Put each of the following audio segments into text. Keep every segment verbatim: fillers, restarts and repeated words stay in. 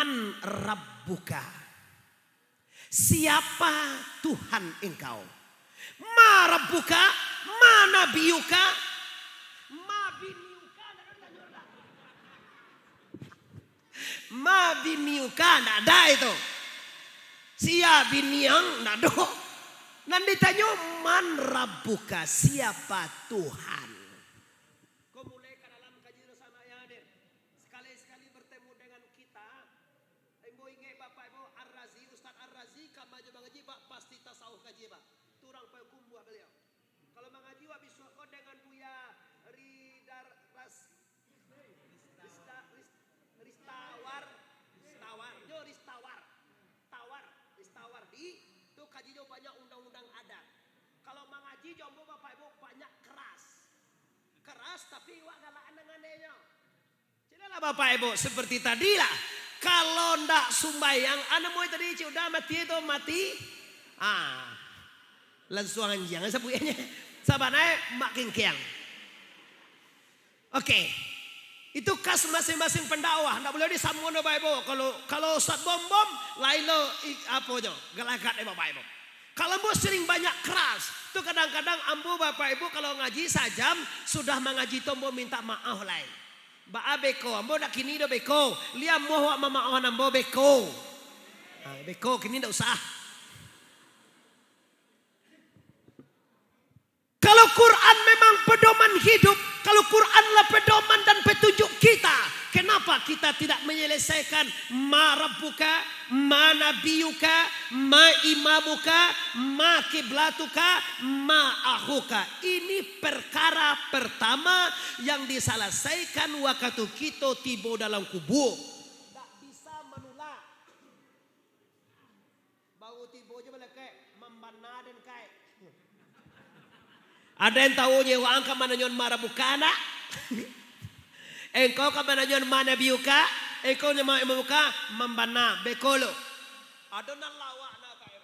Man rabbuka? Siapa Tuhan engkau? Ma rabbuka? Ma nabiyuka? Ma biniuka? Ma biniuka? Ndak ada itu. Sia biniang? Ndak ado. Nan ditanyo, "Man rabbuka?" Siapa Tuhan? Ko mulai ka dalam kaji sama yang hadir. Sekali-sekali bertemu dengan kita, Ambo ingek Bapak Ibu Ar-Razi, Ustaz Ar-Razi, kama jo mangaji, Pak, pasti tasawuf kaji, Pak. Tu urang pahukum buah baliau. Kalau mangaji, wak bisuak ko dengan Buya Ridar Ras-, Rista-, Ris-, Ristawar, Ristawar, jo Ristawar. Tawar, Ristawar di, tu kaji jo banyak undang-undang adat. Kalau mangaji jo ambo Bapak Ibu banyak keras. Keras, tapi wak galakan dengan denyo. Caliaklah Bapak Ibu, seperti tadi lah. Kalau ndak sumbayang, anu moi tadi, cik udah mati tu, mati. Ah, lansuang anjiang sabuiknyo. Sabana mak kingkiang. Oke. Itu khas masing-masing pendakwah, ndak boleh disamo do Bapak Ibu. Kalau, kalau Ustaz Bom-bom, lain lo i-, apo jo, galagat dek Bapak Ibu. Kalau ambo sering banyak keras, tu kadang-kadang ambo Bapak Ibu kalau ngaji sajam, sudah mangaji tu ambo minta maaf lai. Baa beko, ambo ndak kini do beko. Liamuah wak mamaohan ambo beko. Ha, beko kini ndak usah. Kalau Quran memang pedoman hidup, kalau Quranlah pedoman dan petunjuk kita, kenapa kita tidak menyelesaikan ma rabbuka, ma nabiyuka, ma imamuka, ma kiblatuka, ma ahuka? Ini perkara pertama yang diselesaikan wakatu kito tibo dalam kubua. Ndak bisa manulak. Baru tibo jo malaikat, mambana den kai. Ado yang tahu nyo waang ka mananyoan ma rabbuka ndak? Engkau ka mananyoan ma nabiyuka, engkau nyo ma imamuka, mambana, beko lo. Ado nan lawak nak kai.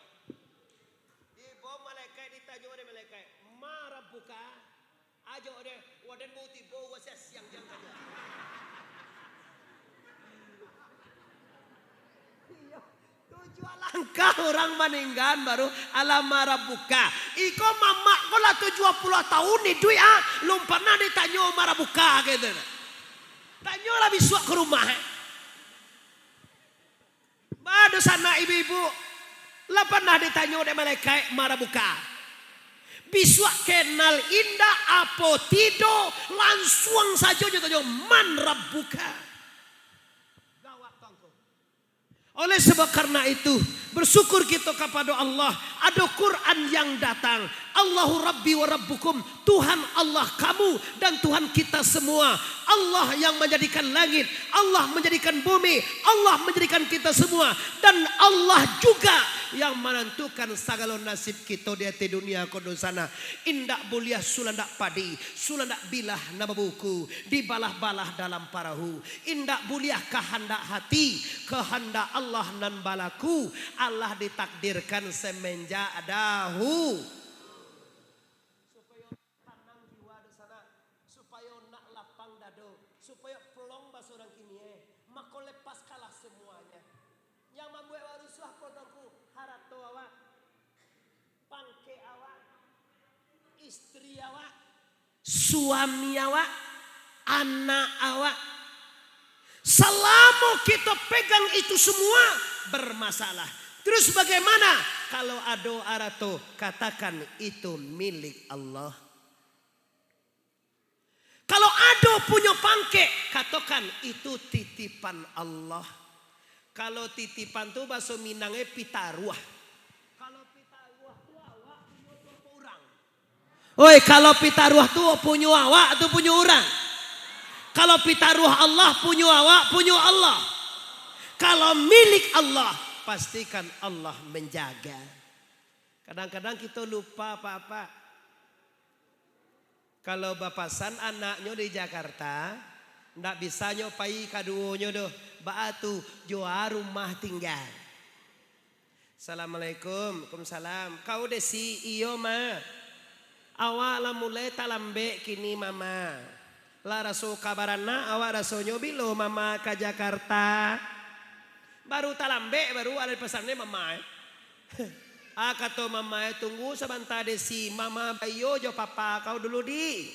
Tibo malaikat ditanyo dek malaikat, ma rabbuka? Ajo deh, waden mau tibo, wasiat siang jam sajo. Iyo, tujuah langkah urang maninggan baru, "Alam ma rabbuka?" Iko mamak ko lah tujuah puluah tahun iduik, ah, lum panah ditanyo ma rabbuka gitu. Tanyolah bisuak ka rumah, eh. Ba dunsanak ibu-ibu, lah panah ditanyo dek malaikat ma rabbuka? Bisuak kenal indak apo tido, lansuang sajo nyo tanyo, "Man rabbuka?" Gawat tu angku. Oleh sebab karena itu, bersyukur kito kapado Allah, ado Quran yang datang. Allahu Rabbi wa Rabbukum, Tuhan Allah kamu dan Tuhan kita semua. Allah yang menjadikan langit, Allah menjadikan bumi, Allah menjadikan kita semua, dan Allah juga yang menentukan sagalo nasib kito di ateh dunia ko dunsanak. Indak buliah sulandak padi, sulandak bilah nan babuku, dibalah-balah dalam parahu. Indak buliah kahandak hati, kahandak Allah nan balaku, Allah ditakdirkan semenjak dahu. Supayo tanang jiwa dunsanak, supayo nak lapang dado, supayo plong baso urang kini, eh, mako lepaskalah semuanya. Yang mambuek awak rusuah ko tu angku, harato awak, pangkek awak, istri awak, suami awak, anak awak. Salamo kito pegang itu semua, bermasalah. Terus bagaimana kalau ado arato? Katakan itu milik Allah. Kalau ado punyo pangkek, katokan itu titipan Allah. Kalau titipan tu baso Minangnyo pitaruah. Kalau pitaruah tu awak punyo tu apo urang? Oi, kalau pitaruah tu punyo awak tu punyo urang. Kalau pitaruah Allah punyo awak, punyo Allah. Kalau milik Allah, pastikan Allah menjaga. Kadang-kadang kito lupa, Pak-pak. Kalau bapasan anaknyo di Jakarta, ndak bisa nyo pai kaduonyo doh. Baa tu, juo rumah tingga. Assalamualaikum. Waalaikumsalam. Kau Desi, iyo, Ma. Awak lah mulai talambek kini, Mama. Lah raso ka baranak, awak rasonyo bilo Mama ka Jakarta? Baru talambek, baru alah dipasannyo mama, eh. Ah, kato mama, eh, "Tunggu sabanta, Desi. Mama baiyo jo papa kau dulu, Di.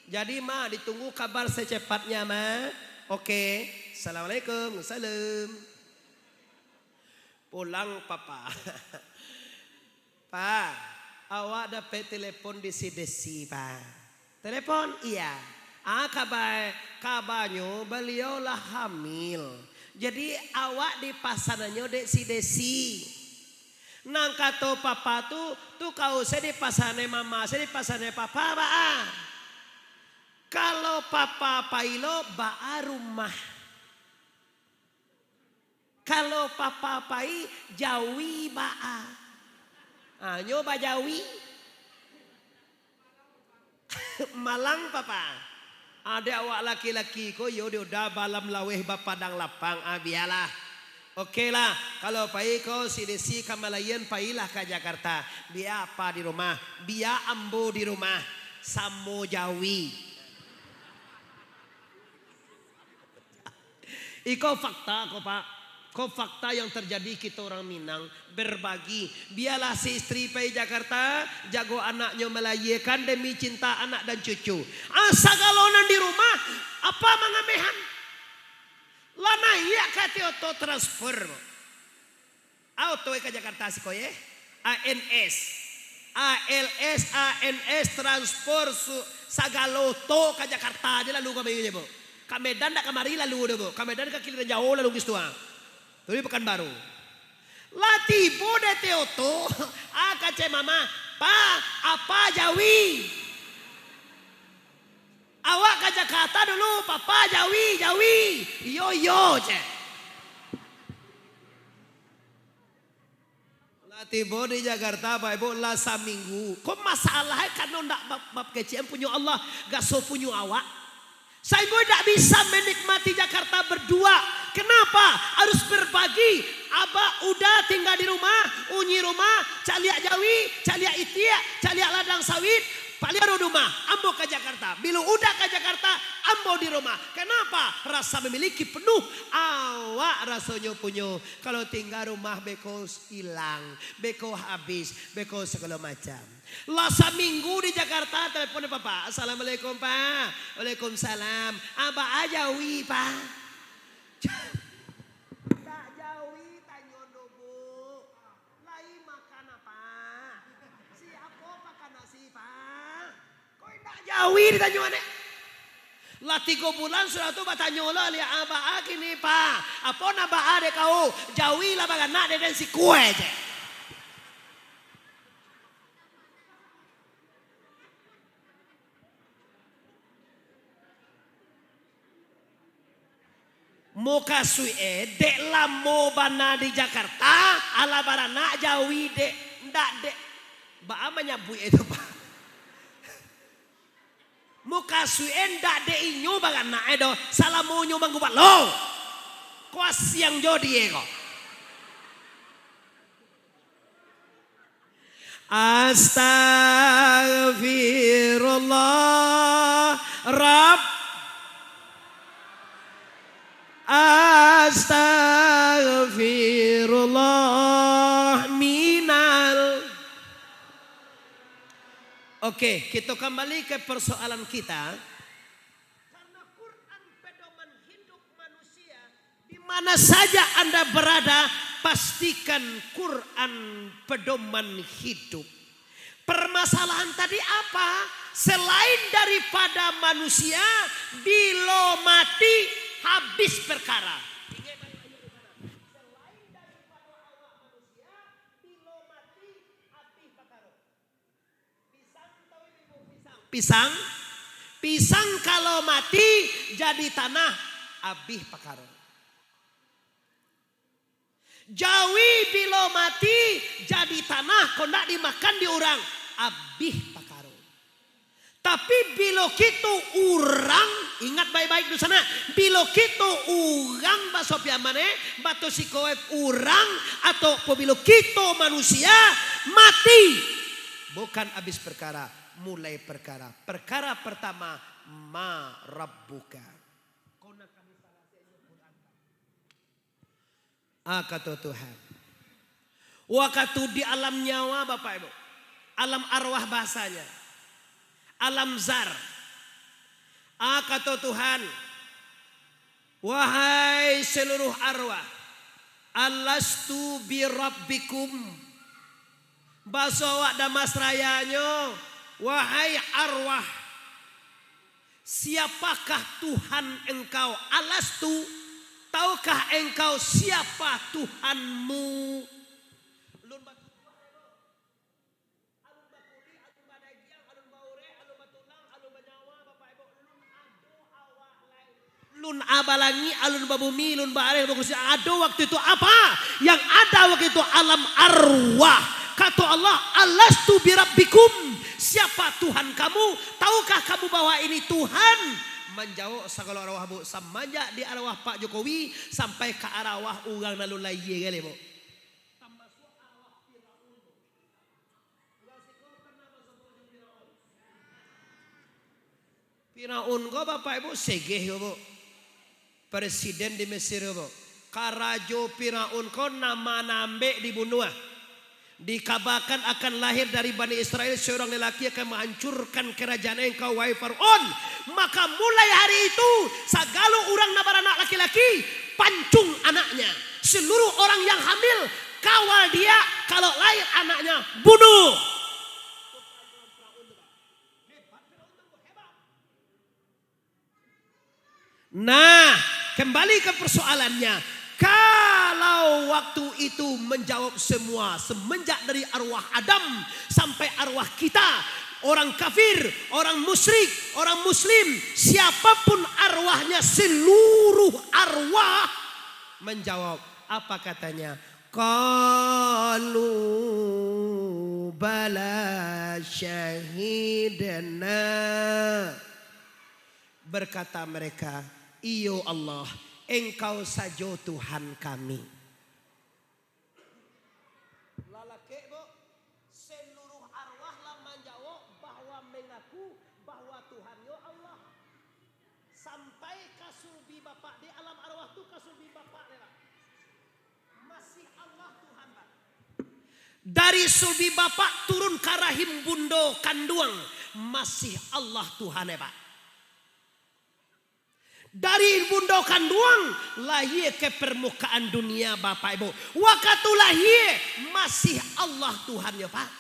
Jadi, Ma, ditunggu kabar secepatnya, Ma." "Oke. Assalamualaikum." Salam. Pulang papa. "Pa, awak dapek telepon di si Desi, Pa." "Telepon?" "Iya." "Ah, kaba-, kabanyo baliau lah hamil. Jadi, awak dipasannyo dek si Desi. Nan kato papa tu, tu ka usah dipasannyo mama, usah dipasannyo papa, baa?" "Kalau papa pai lo, baa rumah?" "Kalau papa pai, jawi baa?" "Ah, nyo bajawi." "Malang, papa." "Adek awak laki-laki ko, iyo, di udah balam laweh bapadang lapang, ah, bialah. Oke lah, kalau pai ko si Desi ka malahian, pailah ka Jakarta. Bia apa di rumah, bia ambo di rumah, samo jawi." Iko fakta ko, Pak. Ko fakta yang terjadi kito urang Minang, berbagi. Bialah si istri pai Jakarta, jago anaknyo, malahiakan demi cinta anak dan cucu. Ah, sagalo nan di rumah, apa mangamehan? Lah naiak ka ateh oto transfer. A oto ka Jakarta siko, ye. A N S. A L S, A N S, transpor su-, sagalo oto ka Jakarta je lalu ka Bayu je, Bu. Ka Medan dak kamari lalu doh, Bu. Ka Medan ka Kilimanjaro lalu ka situ, ah. Tapi Pekanbaru. Lah tibo di ateh oto, ah, kecek mama, "Pa, apa jawi?" "Awak ka Jakarta dulu, papa jawi, jawi." "Iyo, iyo," cek. Lah tibo di Jakarta, Bapak Ibu, lah saminggu. Ko masalahnyo karano ndak bab, bab kecek an punyo Allah, gaso punyo awak. Sahinggo indak bisa menikmati Jakarta berdua. Kenapa? Harus berbagi. Abak uda tingga di rumah, unyi rumah, caliak jawi, caliak itiak, caliak ladang sawit, paliaro di rumah, ambo ka Jakarta. Bilo uda ka Jakarta, ambo di rumah. Kenapa? Rasa memiliki penuh, awak rasonyo punyo. Kalau tingga rumah, beko ilang, beko habis, beko sagalo macam. Lah saminggu di Jakarta, telepon papa. "Assalamualaikum, Pa." "Waalaikumsalam." "Ah, baa jawi, Pa?" "Ndak jawi, tanyo do, Bu. Lai makan apa? Siapo pakan nasi, Pa?" Ko indak jawi ditanyo, Nek. Lah tigo bulan sudah tu batanyo lo, "Liak, ah, baa kini, Pa? Apo nan baa dek kau? Jawi lah baranak dek den sikua," cek. Mukasuik e, dek lamo bana di Jakarta, alah baranak jawi dek, ndak dek. Baa manyabuik e tu, Pak? Mukasuik e ndak dek inyo baranak e doh, salamonyo manggubat lo. Kuasiang jo die ko. Astagfirullah, Rabb. Astagfirullah minal. Oke, kita kembali ke persoalan kita. Karena Quran pedoman hidup manusia, di mana saja Anda berada, pastikan Quran pedoman hidup. Permasalahan tadi apa? Selain daripada manusia, bilo mati, habis perkara. Ingat baik-baik di sana. Selain daripada awak manusia, bilo mati, habis perkara. Pisang, tahu ibu pisang? Pisang, pisang kalau mati jadi tanah, abih pakaro. Jawi bilo mati jadi tanah, kok ndak dimakan di urang, abih pakaro. Tapi bilo kito urang, ingat baik-baik di sana, bilo kito urang, baso Piaman e, bato siko e urang, atau apabilo kito manusia mati, bukan abih perkara, mulai perkara. Perkara pertama, ma rabbuka. Ah, kato Tuhan. Wakatu di alam nyawa, Bapak Ibu, alam arwah bahasanya, alam zar. Ah, kato Tuhan, "Wahai seluruh arwah, alastu birabbikum?" Baso awak Damas Rayanyo, "Wahai arwah, siapakah Tuhan engkau?" Alastu, tahukah engkau siapa Tuhanmu? Alun bakukuah, alun bakulik, alun badagiang, alun baurek, alun batulang, alun banyawa, Bapak Ibu, alun ado awak lai. Alun abalangik, alun babumi, alun baareh, bakusi, ado waktu itu apa? Yang ada waktu itu alam arwah. Kato Allah, "Alastu birabbikum? Siapa Tuhan kamu? Tahukah kamu bahwa ini Tuhan?" Manjawab sagalo arwah, Bu, samanjak di arwah Pak Jokowi sampai ka arwah urang nan alun lahia gali, Bu. Tamasuak arwah Firaun, Bu. Urang siko pernah basobok jo Firaun. Firaun ko, Bapak Ibu, segeh ko, Bu. Presiden di Mesir ko, Bu. Karajo Firaun ko, nan ma nan ambek dibunuah. Dikabakan akan lahir dari Bani Israel seorang lelaki akan menghancurkan kerajaan engkau, wahai Firaun. Maka mulai hari itu, sagalo urang nan baranak laki-laki, pancung anaknya. Seluruh orang yang hamil, kawal dia, kalau lahir anaknya, bunuh. Nah, kembali ke persoalannya. Kalau waktu itu menjawab semua, semenjak dari arwah Adam sampai arwah kita, orang kafir, orang musyrik, orang muslim, siapapun arwahnya, seluruh arwah menjawab. Apa katanya? Qalu bala syahidna. Berkata mereka, "Iyo Allah, Engkau sajo Tuhan kami." Lalakek, Bu, seluruh arwah lah manjawab bahwa, mengaku bahwa Tuhannyo Allah. Sampai ka sulbi bapak, di alam arwah tu ka sulbi bapak, deh, Pak. Masih Allah Tuhan, Pak. Dari sulbi bapak turun ka rahim bundo kanduang, masih Allah Tuhan, eh, Pak. Dari bundo kanduang lahia ka parmukaan dunia, Bapak Ibu. Wakatu lahia, masih Allah Tuhannyo, Pak.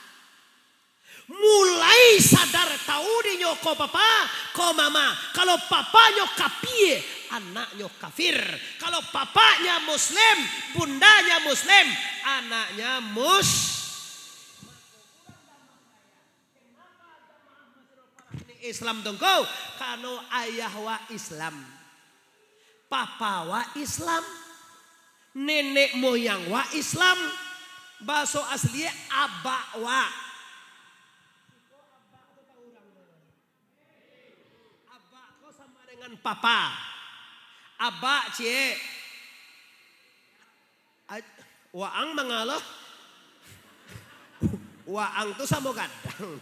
Mulai sadar tau dinyo ko papa, ko mama. Kalau papanyo kapie, anaknyo kafir. Kalau papanya muslim, bundanya muslim, anaknya mus-, Islam tu ko, karano ayah wak Islam, papa wak Islam, nenek moyang wak Islam, baso asli abak wak. Abak ko samo dengan papa. Abak, ciek. Aj-, waang mangalo. Waang tu samo gadang.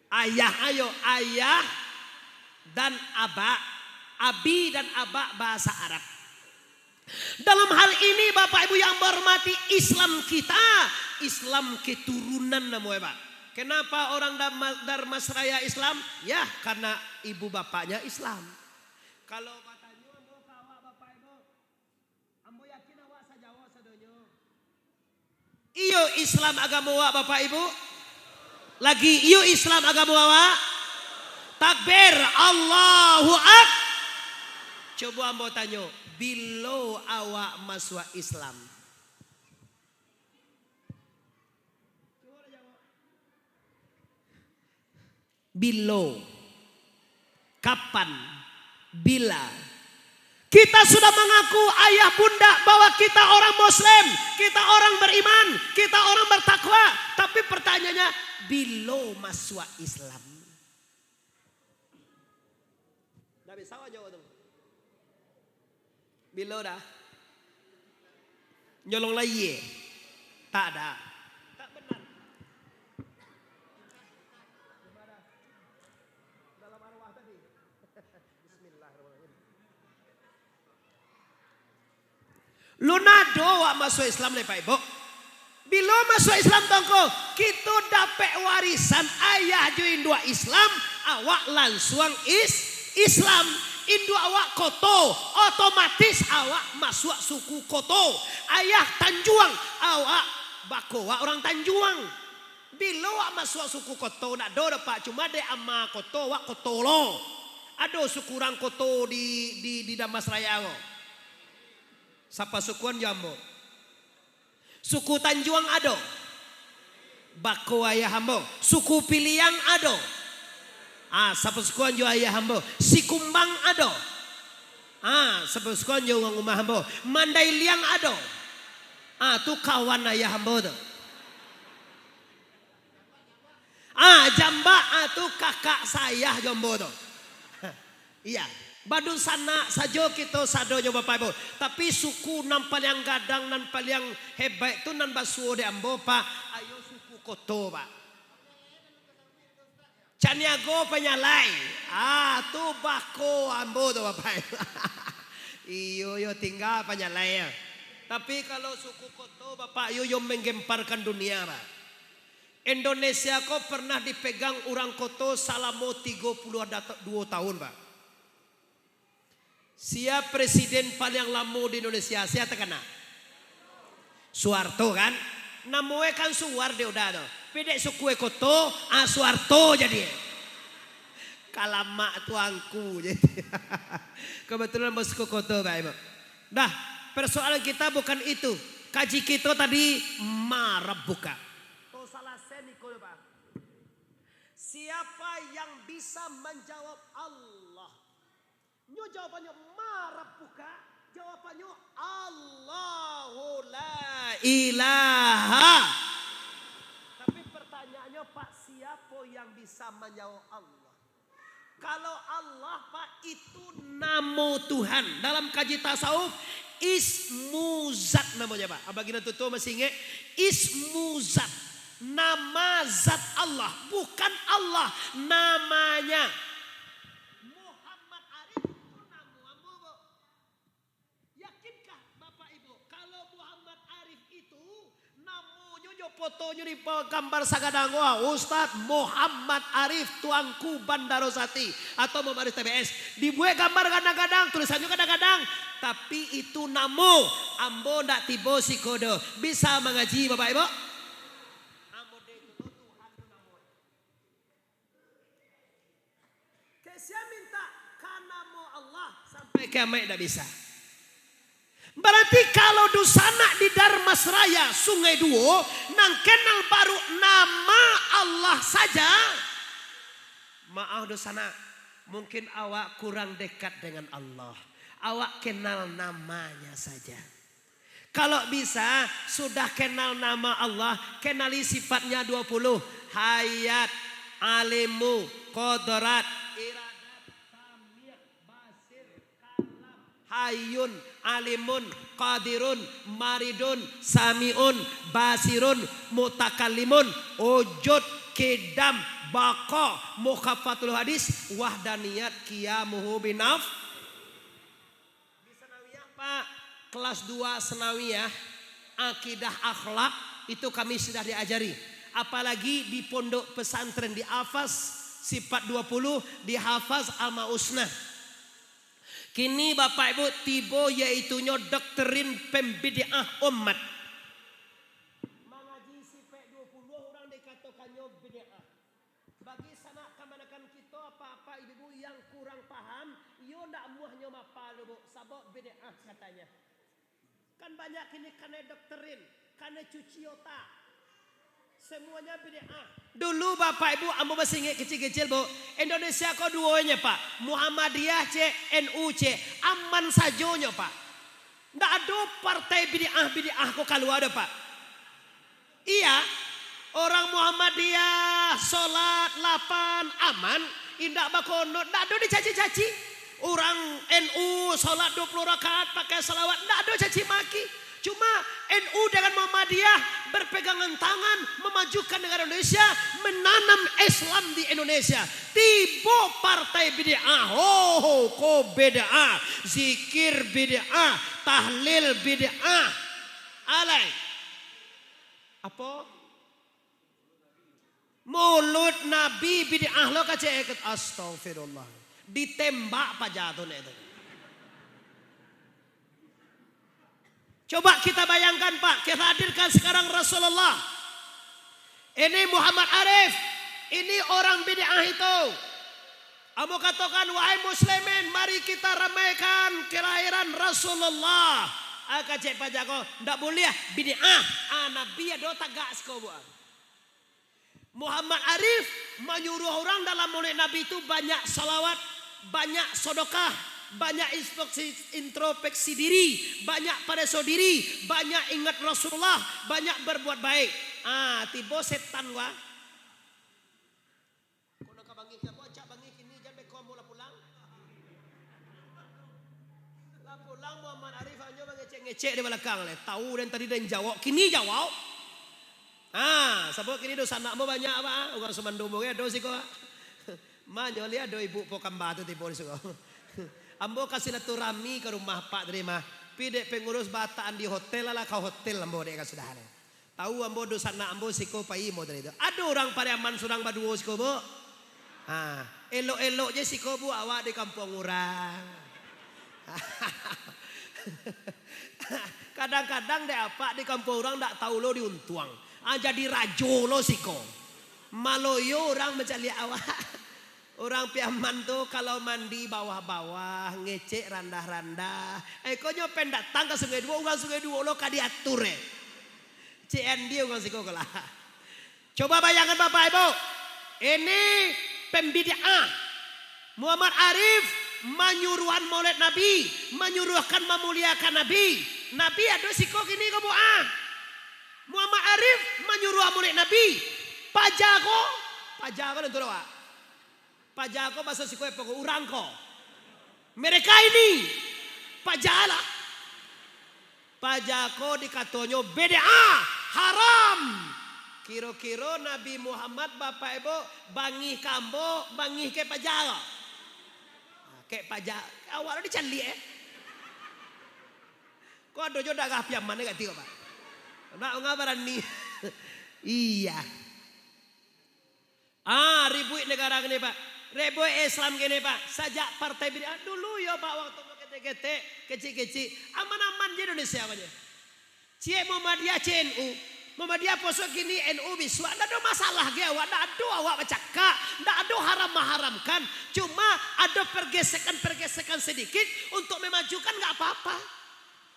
Ayah, ayo, ayah dan abak. Abi dan abak bahasa Arab. Dalam hal ini, Bapak Ibu yang berhormati, Islam kita, Islam keturunan namo e, Pak. Kenapa orang Dama-, Darmasraya Islam? Ya, karena ibu bapaknya Islam. Kalau batanyo ambo ka awak, Bapak Ibu, ambo yakin awak sajawo sadonyo. Iyo Islam agamo awak, Bapak Ibu? Lagi iyo Islam agamo awak? Takbir, Allahu Ak-, Cobo ambo tanyo, bilo awak masuak Islam? Bilo? Kapan? Bila? Kita sudah mangaku ayah bunda bahwa kita orang Muslim, kita orang beriman, kita orang bertakwa. Tapi pertanyaannya, bilo masuak Islam? Ndak bisa awak jawab tu. Bilo dah? Nyolong lai? Tak ada. Tak benar. Dalam arwah tadi. Bismillahirrahmanirrahim. Lun ado awak masuak Islam lai, Pak Ibu? Bilo masuak Islam tu angku, kito dapek warisan ayah jo induak Islam, awak lansuang is-, Islam. Induak awak Koto, otomatis awak masuak suku Koto. Ayah Tanjuang, awak bako awak urang Tanjuang. Bilo awak masuak suku Koto, ndak ado doh, Pak. Cuma dek ama Koto, awak Koto lo. Ado suku urang Koto di, di, di Dharmasraya ko. Sapasukuan jo ambo. Suku Tanjuang ado. Bako ayah ambo. Suku Piliang ado. Ah, sapasukuan jo ayah ambo. Sikumbang ado. Ah, sapasukuan jo urang rumah ambo. Mandailiang ado. Ah, tu kawan ayah ambo tu. Ah, Jambak, ah, tu kakak sayah jo ambo tu. Iya, badunsanak sajo kito sadonyo, Bapak Ibu. Tapi suku nan paliang gadang, nan paliang hebaik tu nan basuo dek ambo, Pak. Ayo suku Koto, Pak. Caniago Panyalai. Ah, tu bako ambo tu, Bapak. Iyo, yo, tingga Panyalai, ya. Tapi kalau suku Koto, Bapak, yo, yo menggemparkan dunia, Pak. Indonesia ko pernah dipegang urang Koto salamo tigo puluah duo tahun, Pak. Sia presiden paliang lamo di Indonesia, sia takana? Suharto kan? Namoe kan Suwar dek uda tu. Pi dek sukue Koto, ah, Suharto jadi. Kalamak tuangku jadi. Kebetulan basuku Koto, Pak Ibu. Dah, persoalan kita bukan itu. Kaji kito tadi, ma rabbuka. To salasai niko, Pak. Siapa yang bisa menjawab Allah? Nyo jawabannyo, "Ma rabbuka?" Jawabannyo, "Allahu la ilaha." Tapi pertanyaannya, Pak, siapa yang bisa menjawab Allah? Kalau Allah, Pak, itu namo Tuhan. Dalam kaji tasawuf, ismu zat namanya, Pak. Abah Gina Tutu masih ingat? Ismu zat. Nama zat Allah, bukan Allah namanya. Muhammad Arif itu namo ambo, Bu. Yakinkah Bapak Ibu, kalau Muhammad Arif itu namonyo jo fotonyo di gambar sagadang ko, Ustaz Muhammad Arif Tuanku Bandaro Sati atau Muhammad Arif T B S, dibuek gambar gadang-gadang, tulisannyo gadang-gadang, tapi itu namo, ambo ndak tibo siko doh. Bisa mangaji, Bapak Ibu? Ambo dek dulu Tuhan tu namo. Kek sia mintak ka namo Allah sampai kiamaik ndak bisa. Berarti kalau dunsanak di Dharmasraya, Sungai Duo, nan kenal baru nama Allah saja, maaf dunsanak, mungkin awak kurang dekat dengan Allah. Awak kenal namanya saja. Kalau bisa, sudah kenal nama Allah, kenali sifatnya dua puluh. Hayat, alimu, kodrat, iradat, samia, basir, kalam, hayun, alimun, qadirun, maridun, samiun, basirun, mutakalimun, ujud, kidam, baqa, mukhafatul hadis, wahdaniyat, qiyamuhu binaf-, Di Sanawiyah, Pak, kelas dua Sanawiyah, akidah akhlak, itu kami sudah diajari. Apalagi di pondok pesantren di Hafaz, sifat dua puluh, di Hafaz Al-Mausnah. Kini Bapak Ibu tibo yaitunyo doktrin pembid'ah umat. Mangaji sifat dua puluh urang dikatokannyo bid'ah. Bagi sanak kamanakan kito, apak-apak, ibu-ibu yang kurang paham, iyo ndak amuahnyo mapal doh, Bu, sabab bid'ah katanya. Kan banyak kini kanai doktrin, kanai cuci otak. Semuanya bid'ah. Dulu Bapak Ibu, ambo masih ingat kecil-kecil, Bu, Indonesia ko duo nyo, Pak. Muhammadiyah cek, N U cek, aman sajo nyo, Pak. Ndak ado partai bid'ah-bid'ah ko kalua doh, Pak. Iya, orang Muhammadiyah, solat lapan, aman, indak bakunut, ndak ado dicaci-caci. Urang N U, solat dua puluh rakaat, pakai salawat, ndak ado caci maki. Cuma N U dengan Muhammadiyah berpegangan tangan memajukan negara Indonesia, menanam Islam di Indonesia. Tibo partai bid'ah, ho, ho, ko bid'ah, zikir bid'ah, tahlil bid'ah. Alai. Apo? Mulud Nabi bid'ah lo kecek. Astagfirullah. Ditembak paja tu nek tu. Coba kita bayangkan, Pak, kita hadirkan sekarang Rasulullah. Ini Muhammad Arif, ini orang bid'ah itu. Ambo katokan, wahai muslimin, mari kita ramaikan kelahiran Rasulullah. Ah, kecek paja ko, ndak buliah, bid'ah. Ah, Nabi ado tagak siko buah. Muhammad Arif manyuruah urang dalam maulid Nabi tu banyak salawat, banyak sodokah, banyak inspeksi, introspeksi diri, banyak pareso diri, banyak ingat Rasulullah, banyak berbuat baik. Ah, tibo setan gua. Kono ka bangih ka, acak bangih kini, jan beko ambo lah pulang. Lah pulang Muhammad Arif, anyo mangecek-ngecek di balakang leh. Tahu den tadi den jawab, kini jawab. Ah, sabab kini dunsanak ambo banyak, Pak. Urang sumando ambo ge ado siko, Pak. Manyo liak ado ibu po kamba tu tibo di siko. Ambo ka silaturahmi ka rumah Pak tadi mah. Pi dek pengurus bataan di hotel, alah ka hotel ambo dek ka sudah leh. Tahu ambo dunsanak ambo siko pai mo tadi tu. Ado urang Pariaman surang baduo siko, Bu. Ha, elok-elok je siko, Bu, awak di kampuang urang. Kadang-kadang dek apak di kampuang urang ndak tahu lo diuntuang. Ah, jadi rajo lo siko. Maloyo urang mancaliak awak. Urang Piaman tu kalau mandi bawah-bawah, ngecek randah-randah. Eh, ko nyo pen datang ka Sungai Duo, urang Sungai Duo lo ka diatur, eh. Cek Andi urang siko ko lah. Coba bayangkan Bapak Ibu, ini pembid'ah. Muhammad Arif manyuruhan maulid Nabi, manyuruhkan mamuliakan Nabi. Nabi ado siko kini ko buah. Muhammad Arif manyuruh maulid Nabi. Paja ko, paja ko dan tu, Pak. Paja ko baso siko apo ko? Urang ko. Mereka ini paja lah. Paja ko dikatonyo bid'ah, haram. Kiro-kiro Nabi Muhammad, Bapak Ibu, bangih ka ambo, bangih ka paja ko? Nah, ka paja, awak lo dicaliak, eh. Ko ado jo darah Piaman ni kati ko, Pak. Nak ngapa barani? Iya. Ah, ribuik negara kini, Pak. Ribuik Islam kini, Pak. Sajak partai bid'ah dulu yo, Pak, waktu ketek-ketek, kecik-kecik. Aman-aman je Indonesia, Pak, je. Ciek Muhammadiyah, ciek N U. Muhammadiyah poso kini, N U bisuak. Ndak ado masalah ge awak, ndak ado awak bacakak, ndak ado haram maharamkan. Cuma ado pergesekan-pergesekan sedikit untuk memajukan, nggak apa-apa.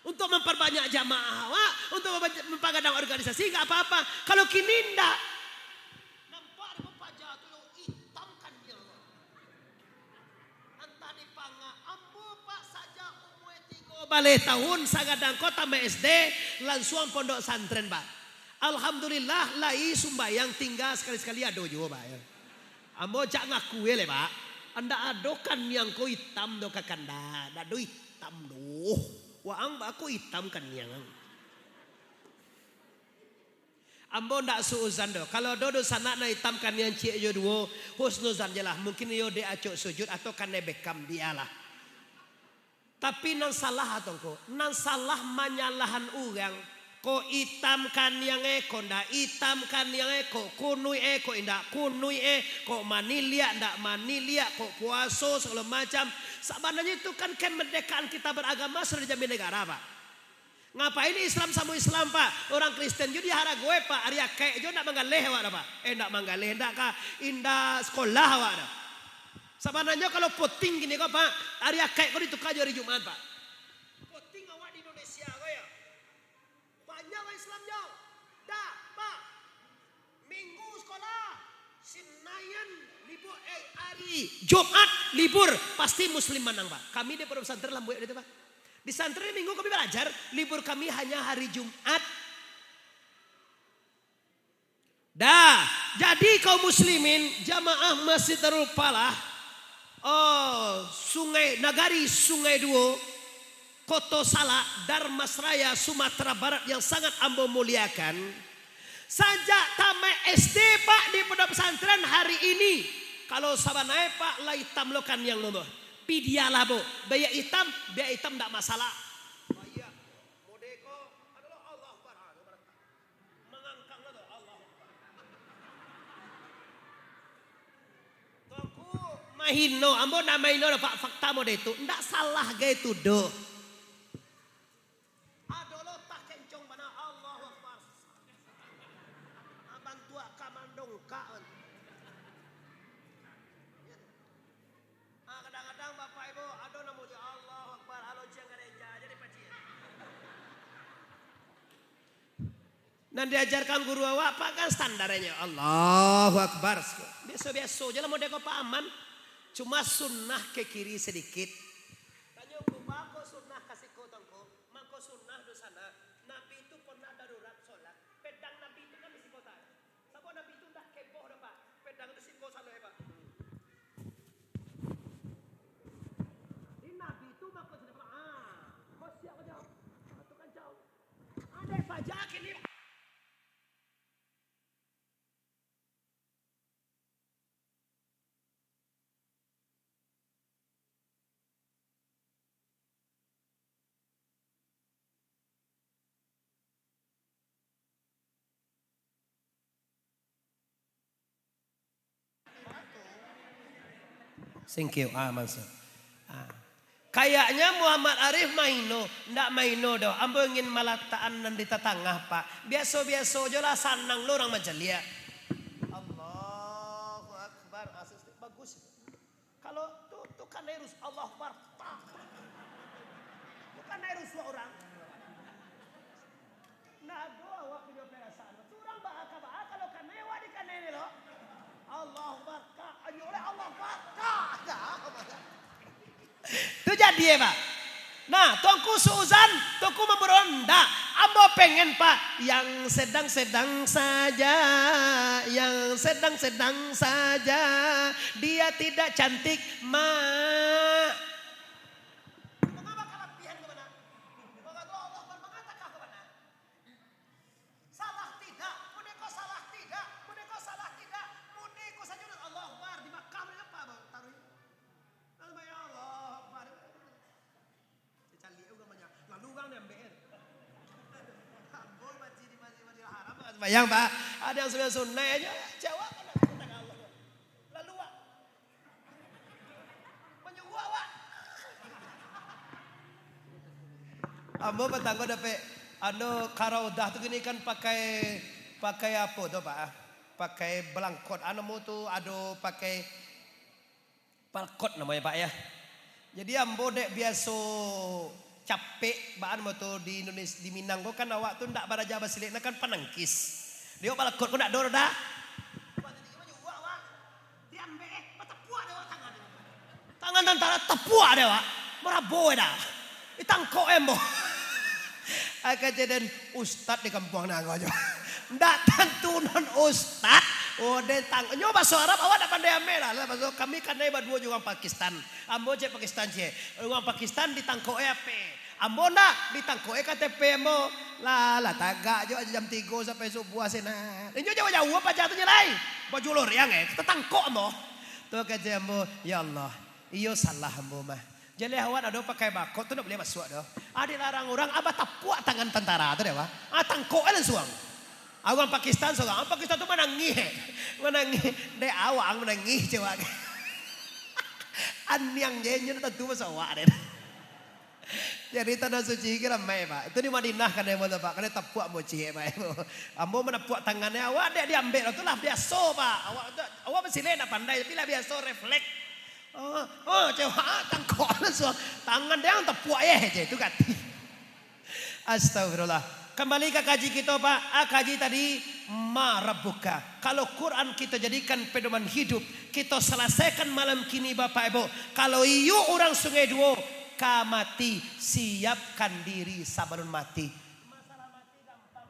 Untuk memperbanyak jamaah awak, untuk mempergadang organisasi, nggak apa-apa. Kalau kini ndak. Nampak dek paja tu yo itam kan dia. Antah dipanga ambo, Pak, sajak umua tigo baleh tahun, sagadang ko tamat S D, lansuang pondok santren, Pak. Alhamdulillah, lai sumbayang tingga sakali-sakali ado juo, Pak, yo. Ambo cak ngaku e leh, Pak. Ndak ado kaniang ko itam doh kakanda, ndak ado itam doh. Waang bako itam kaniang. Ambo ndak suuzan doh. Kalau ado dunsanak nan itam kaniang ciek jo duo, husnuzan je lah. Mungkin iyo dek acok sujud atau kanai bekam, bialah. Tapi nan salah atau ko, nan salah manyalahan urang. Ko itam kaniang e, ko ndak itam kaniang e, ko kunuik e, ko indak kunuik e, ko maniliak, ndak maniliak, ko puaso, sagalo macam. Sabananyo itu kan kemerdekaan kita beragama sudah dijamin negara, Pak. Ngapain Islam samo Islam, Pak? Urang Kristen jo diharagoe, Pak. Ari akaik jo ndak manggaleh awak dah, Pak. Eh, ndak manggaleh, ndak ka, indak sekolah awak dah. Sabananyo kalau puting kini ko, Pak, ari akaik ko ditukar jo ari Jumaat, Pak. Puting awak di Indonesia ko yo. Banyak urang Islam jo. Dah, Pak. Minggu sekolah, Senayan libur, eh, ari Jumaat libur, pasti Muslim manang, Pak. Kami di pondok pesantren lambuik itu, Pak. Di santren minggu kami balajar, libur kami hanya hari Jumaat. Dah, jadi kaum muslimin, jamaah Masjid Darul Falah, oh, Sungai, Nagari Sungai Duo, Koto Salak, Darmasraya, Sumatera Barat yang sangat ambo muliakan, sajak tamaik S D, Pak, di pondok pesantren hari ini, kalau sabana e, Pak, lah itam lo kaniang lo, Bah. Pidialah, Bo. Bia itam, bia itam ndak masalah. Baiak. Mode ko, adolah Allah Akbar. Ah, mangangkang lah tu, Allah Akbar. Tuangku mahino, ambo ndak mahino doh, Pak, fakta mode tu. Ndak salah gai tu doh. Ado lo takencong bana, Allahu Akbar. Ah, bantuak ka mandongkak kan. Ah, kadang-kadang Bapak Ibu, ado namo jo Allahu Akbar, alo ciang gareja, jadi pacik. Nan diajarkan guru awak, Pak, kan standarnyo, Allahu Akbar. Biaso-biaso je lah model ko, Pak, aman. Cuma sunnah ke kiri sedikit. Tanyo, "Baa ko sunnah ka siko, Tuangku?" Mangko sunnah di sana, Nabi tu pernah darurat solat, pedang Nabi tu kan di siko tadi. Sabab Nabi tu ndak keboh doh, Pak. Pedang tu siko salah, Pak. Di Nabi tu mangko sudah, Pak. Ah, kau siap aja. Satu kancau. Andai saja kini, Pak. Thank you. Ah, masuk. Ah. Kayaknya Muhammad Arif maino. Ndak maino doh. Ambo ingin malatakan nan di tatangah, Pak. Biaso-biaso jo lah, sanang lo urang mancaliak. Allahu Akbar. Ah, bagus. Kalau tu, tu kanai rusuak, Allahu Akbar. Tak. Bukan kanai rusuak urang. Nah, ado awak punyo perasaan. Surang baa ka baa, kalau kanai awak dikanai ni lo. Allahu Akbar. Ka, anyo oleh Allahu Akbar. Ka. Dah. Tu jadi, eh, Pak. Nah, Tuangku suuzan, Tuangku mamburuan, ndak. Ambo pengen, Pak, yang sedang-sedang saja, yang sedang-sedang saja, dia tidak cantik, Mak. Mangapa kalapihan ko bana? Mangapa Allah Akbar mangatakah ko bana? Salah tidak? Mode ko salah tidak? Mode ko salah tidak? Mode ko sajo nan Allahu Akbar di Makkah, mode apa, Bang? Taruih. Lalu banyak Allahu Akbar. Caliak urang banyak. Lalu urang diambiak, kan? Ambo masih di Masjidil Haram, Pak, sumbayang, Pak. Ado yang sumbayang sunaik aja, cewek kan nak minta ka Allah. Lalu, Pak. Manyuruak, Pak. Ambo patanggo dapek, anu, ka Raudah tu kini kan pakai, pakai apo tu, Pak, ah? Pakai balangkot. Ah, namo tu ado pakai Palkot namonyo, Pak, ya. Jadi, ambo dek biaso capek baan moto di Indonesia, di Minang ko kan, awak tu ndak baraja basilek, nah kan panangkis. Dio palkot ko ndak ado dah. Tangan tantara tapuak dek awak. Marabo dah. Ditangkok ambo. Ai kajadian ustad di kampuang nan ko jo. Ndak tantu non ustad. Oh, den tang-, nyo baso Arab, awak ndak pandai ameh lah. Lah, baso kami kanai baduo jo urang Pakistan. Ambo cek Pakistan cek. Urang Pakistan ditangkok e H P. Ambo ndak, ditangkok e K T P ambo. Lah, lah tagak jo jam tigo sampai subuah sinan. Inyo jauah-jauah paja tu nyo lai. Baju loriang e, tatangkok ambo. Tu kecek ambo, "Ya Allah, iyo salah ambo mah." Jaleh awak ado pakai bakot tu ndak buliah masuak doh. Ah, dilarang urang, ah, batapuak tangan tantara tu deh, Pak. Ah, tangkok ai lansuang. Ah, urang Pakistan surang, urang Pakistan tu manangih, eh. Manangih. Dek awak manangih, cewek. Aniang je, nyo tantu masuak awak deh. Jadi Tanah Suci kira main, Pak. Itu di Madinah kanai ambo tu, Pak. Kanai tapuak ambo ciek, Pak. Ambo manapuak tangan e, awak dek diambiak tu lah biaso, Pak. Awak tu, awak basilek ndak pandai, tapi lah biaso refleks. Oh, oh, cewek, ah, tangkok lansuang. Tangan dek ang tapuak, eh, je, tu gati. Astagfirullah. Kambali ka kaji kito, Pak. Ah, kaji tadi, ma rabbuka. Kalau Quran kito jadikan pedoman hidup, kito salasaikan malam kini, Bapak Ibu. Kalau iyo urang Sungai Duo, ka mati, siapkan diri sabalun mati. Masalah mati gampang.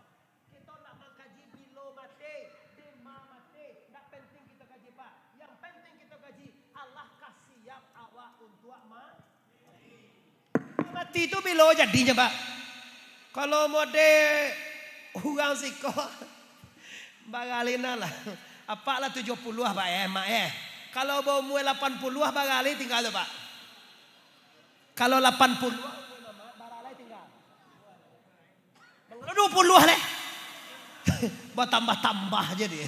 Kito ndak mangkaji bilo mati, dima mati, ndak penting kito kaji, Pak. Yang penting kito kaji, alah ka siap awak untuak ma-, mati. Mati tu bilo jadinyo, Pak? Kalau mode urang siko, baralina lah. Apak lah tujuah puluah, Pak, eh, Mak, eh. Kalau baumua lapan puluah, baralai tingga tu, Pak. Kalau lapan puluah, baralai tingga. Mangalo duo puluah leh? Batambah-tambah jadi.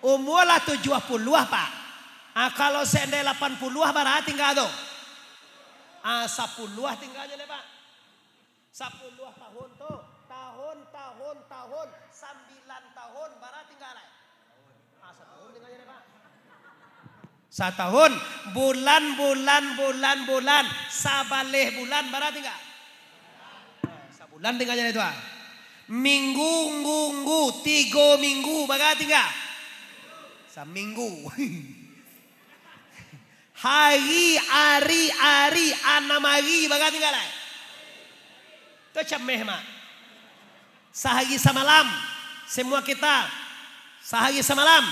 Umua lah tujuah puluah, Pak. Ah, kalau seandai lapan puluah, bara tingga tu? Ah, sapuluah tingganyo leh, Pak. Sapuluah tahun tu, tahun, tahun, tahun, sambilan tahun, bara tingga lai? Ah, satahun tingganyo lai, Pak. Satahun, bulan, bulan, bulan, bulan, sabaleh bulan, bara tingga? Ah, sabulan tingganyo lai tu, ah. Minggu, nggu, nggu, tigo minggu, bara tingga? Saminggu. Hari, ari, ari, anam ari, bara tingga lai? Tu cameh, Mak. Sahari samalam, semua kita, sahari samalam,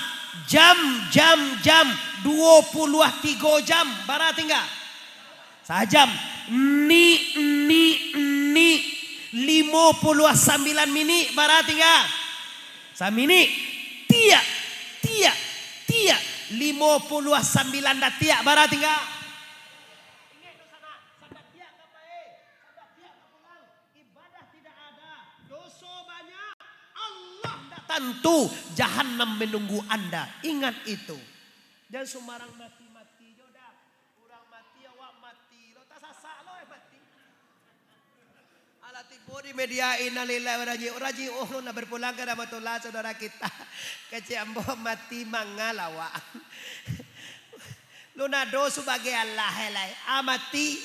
jam, jam, jam, duo puluah tigo jam, bara tingga? Sajam. Ni, ni, ni, limo puluah sambilan minik, bara tingga? Saminik. Tiak, tiak, tiak, limo puluah sambilan datiak, bara tingga? Ingek tu sanak, sadatiak ka pae, sadatiak ka pulang. Ibadah tidak ada, doso banyak, Allah ndak tantu, jahanam menunggu Anda. Ingat itu. Jan sumbarang mati-mati jo dah. Urang mati, awak mati lo, tasasak lo, eh, mati. Alah tibo di media, innalillahi wa inna ilaihi raji'un, lah berpulang ka rahmatullah, saudara kita. Kecek ambo mati mangalawak. Lunado sabagai Allah, eh, lai. Ah, mati.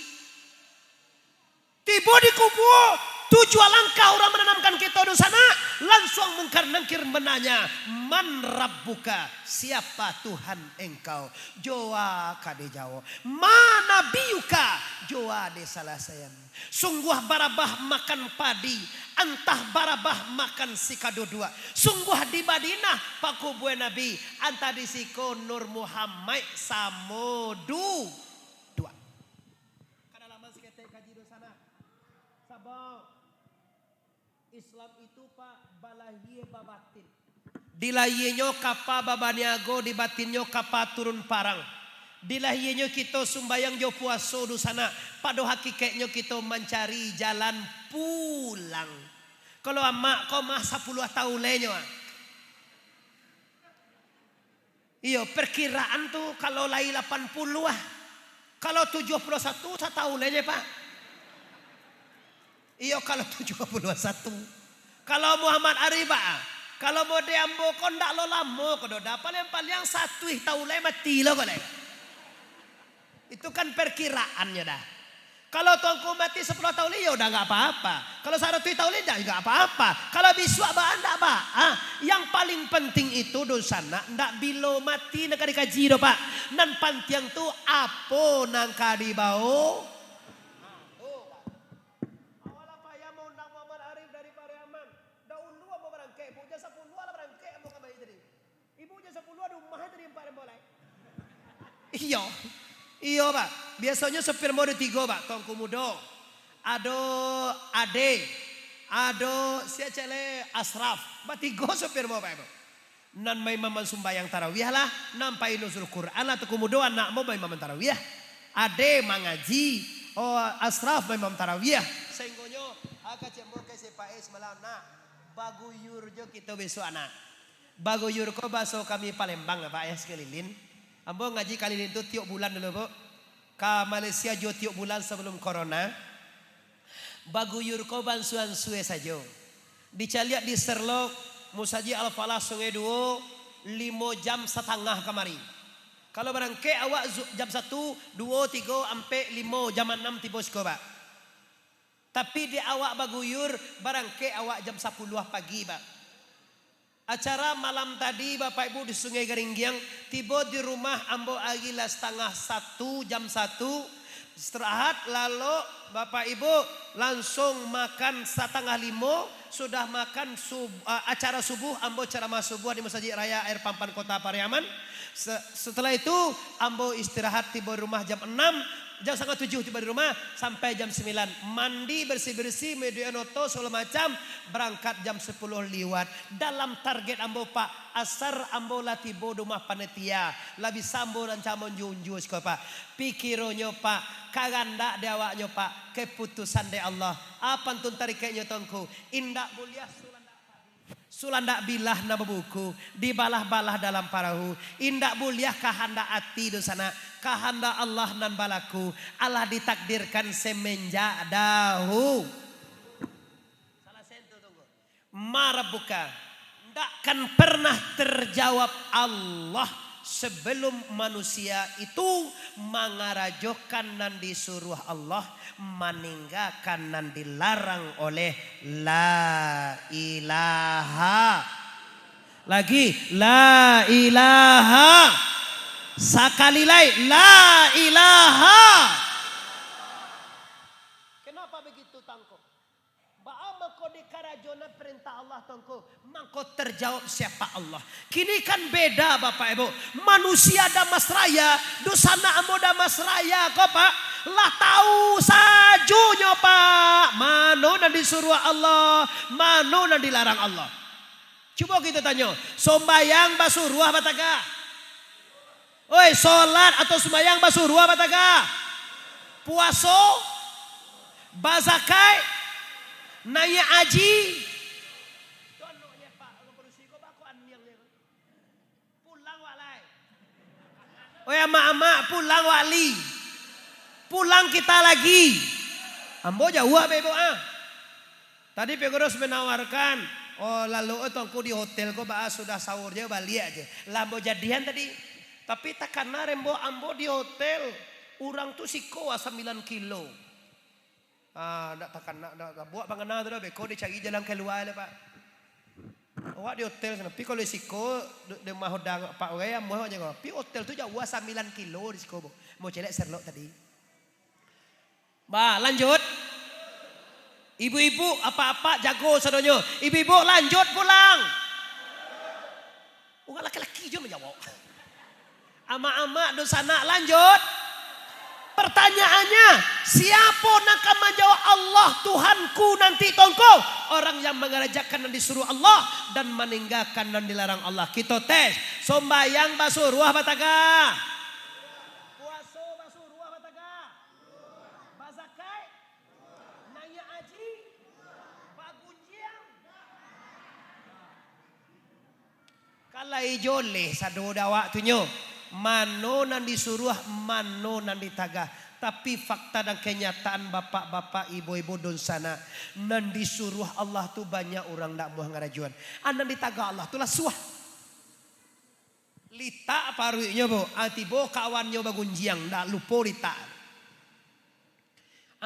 Tibo di kubua, tujuah langkah urang mananamkan kito dunsanak, lansuang Mungkar Nangkir mananya, "Man rabbuka? Siapa Tuhan engkau?" Joa ka dijawab. "Ma nabiyuka?" Joa disalasaian. Sungguah barabah makan padi, antah barabah makan sikaduduak. Sungguah di Madinah pakubua Nabi, antah di siko Nur Muhammad samo du-, duak. Kada lama saketek kaji dunsanak. Sabab Islam itu, Pak, balahia babatin. Di lahianyo kapa babaniago, di batinnyo kapa turun parang. Di lahianyo kito sumbayang jo puaso dunsanak, pado hakikeknyo kito mancari jalan pulang. Kalau amak ko mah sapuluah taun lai nyo, ah. Iyo, perkiraan tu kalau lai lapan puluah, kalau tujuah puluah satu, satahun aja, Pak. Iyo, kalau tujuah puluah satu. Kalau Muhammad Arif, Pak, kalau mode ambo ko ndak lo lamo ko doh, dah. Paliang-paliang satuih tahun lai mati lo ko lai. Itu kan perkiraannyo dah. Kalau Tuanku mati sapuluah tahun lai, yo udah, nggak apa-apa. Kalau saratuih tahun lai, nggak, nggak apa-apa. Kalau bisuak baa, ndak baa. Yang paling penting itu, dunsanak, ndak bilo mati nan ka dikaji doh, Pak. Nan pantiang tu, apo nan ka dibao. Awalah payah maundang Muhammad Arif dari Pariaman. Dahulu ambo barangkek, Bu, jam sapuluah lah barangkek ambo kamari tadi. Ibu jam sapuluah di rumah tadi ampek ambo lai. Iyo. Iyo, Pak. Biasonyo sopir ambo ado tigo, Pak. Tuanku Mudo, ado Ade, ado sia cek lai, Asraf. Batigo sopir ambo, Pak, Ibu. Nan maimaman sumbayang tarawih lah, nan pai nuzul Quran lah, Tuanku Mudo, anak ambo maimaman tarawih. Ade mangaji, oh, Asraf maimam tarawih. Sainggonyo, ha, kecek ambo ka si Pak E samalam, nak, baguyur jo kito bisuak, nak. Baguyur ko bahaso kami Palembang, Pak, yo, sakalilin. Ambo ngaji kalilin tu tiok bulan dulu, Bu. Ka Malaysia juo tiok bulan sabalum corona. Baguyur ko baansua-ansua sajo. Dicaliak di Sherlock, Musajik Al-Falah Sungai Duo, limo jam satangah kamari. Kalau barangkek awak zu-, jam satu, duo, tigo, ampek, limo, jam anam tibo siko, Pak. Tapi di awak baguyur, barangkek awak jam sapuluah pagi, Pak. Acara malam tadi, Bapak Ibu, di Sungai Garinggiang, tibo di rumah ambo ari lah satangah satu, jam satu, istirahat, lalok, Bapak Ibu, langsung makan satangah limo, sudah makan sub-, a-, acara subuh, ambo ceramah subuh di Masajik Raya Air Pampan Kota Pariaman. Se-, setelah itu, ambo istirahat tibo di rumah jam anam, Jam satangah tujuh tibo di rumah, sampai jam sambilan. Mandi, bersih-bersih, media noto, segala macam, berangkat jam sepuluh liwat. Dalam target ambo, Pak, asar ambo lah tibo di rumah panitia. Lah bisa ambo rancak manjunjung siko, Pak. Pikironyo, Pak, kahandak di awaknyo, Pak, keputusan dari Allah. Apo pantun tarikeknyo, Tuanku? Indak buliah sulandak Sulandak bilah nan babuku, dibalah-balah dalam parahu. Indak buliah kahandak ati dunsanak, kahandak Allah nan balaku, alah ditakdirkan semenjak dahu. Salah sentuh tunggu. Marabuka, ndak kan pernah terjawab Allah sebelum manusia itu mangarajokan nan disuruah Allah, maninggakan nan dilarang oleh La ilaha. Lagi, La ilaha. Sakali lai, La ilaha. Kenapa begitu, Tuanku? Baa mangko dikarajokan perintah Allah, Tuanku? Mangko terjawab siapa Allah. Kini kan beda, Bapak Ibu. Manusia Damas Raya, dunsanak ambo Damas Raya ko, Pak, lah tahu sajonyo, Pak, mano nan disuruah Allah, mano nan dilarang Allah. Cubo kito tanyo, sombayang basuruah batagah? Oi, solat atau sumbayang basuruah batagah? Puaso, bazakat, naiak haji. Pulang wak lai. Oi, amak-amak, pulang wak lai. Pulang kita lagi. Ambo jauah bebo ah. Tadi pengurus menawarkan, "Oh, lalu, oh, Tuanku di hotel ko, baa sudah sahur je, baliak je." Lah, ambo jadian tadi. Tapi takana rembo ambo di hotel, urang tu siko ah sambilan kilo. Ah, ndak takana, ndak, ndak buek pangana tu doh, beko dicari jalan kalua lah, Pak. Awak di hotel sana, tapi kalau siko, di, di rumah udang, Pak, urai amuah awak jago. Tapi hotel tu jauah sambilan kilo di siko, Bu. Mau celek serlok tadi. Bah, lanjut. Ibu-ibu, apak-apak, jago sadonyo. Ibu-ibu, lanjut pulang. Urang laki-laki jo manjawab. Amak-amak, dunsanak, lanjut. Pertanyaannya, siapo nan ka manjawab Allah Tuhanku nanti, Tuanku? Orang yang mangarajakan nan disuruh Allah dan maninggakan nan dilarang Allah. Kito tes. Sombayang basuruah batagah? Puaso basuruah batagah? Bazakat? Naiak haji? Bagunjiang? Ka lai joleh sado dek awak tu nyo. Mano nan disuruah, mano nan ditagah. Tapi fakta dan kenyataan, bapak-bapak, ibu-ibu, dunsanak, nan disuruah Allah tu banyak urang ndak muah ngarajoan. A, nan ditagah Allah tu lah suah. Litak paruiknyo, Bu. A, tibo kawannyo bagunjiang, ndak lupo litak.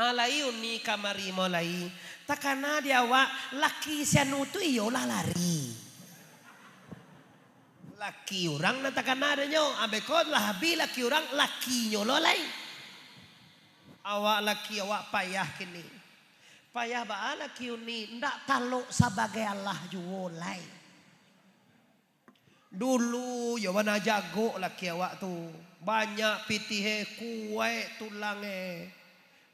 A, lai Uni kamari mah lai. Takana di awak, laki si anu tu iyolah lari. Laki urang nan takana dek nyo, ambeko lah abih laki urang, lakinyo lo lai. Awak laki awak payah kini. Payah baa laki Uni, ndak talok sabagai alah juo lai. Dulu yo bana jagok laki awak tu. Banyak pitih e, kuaik tulang e.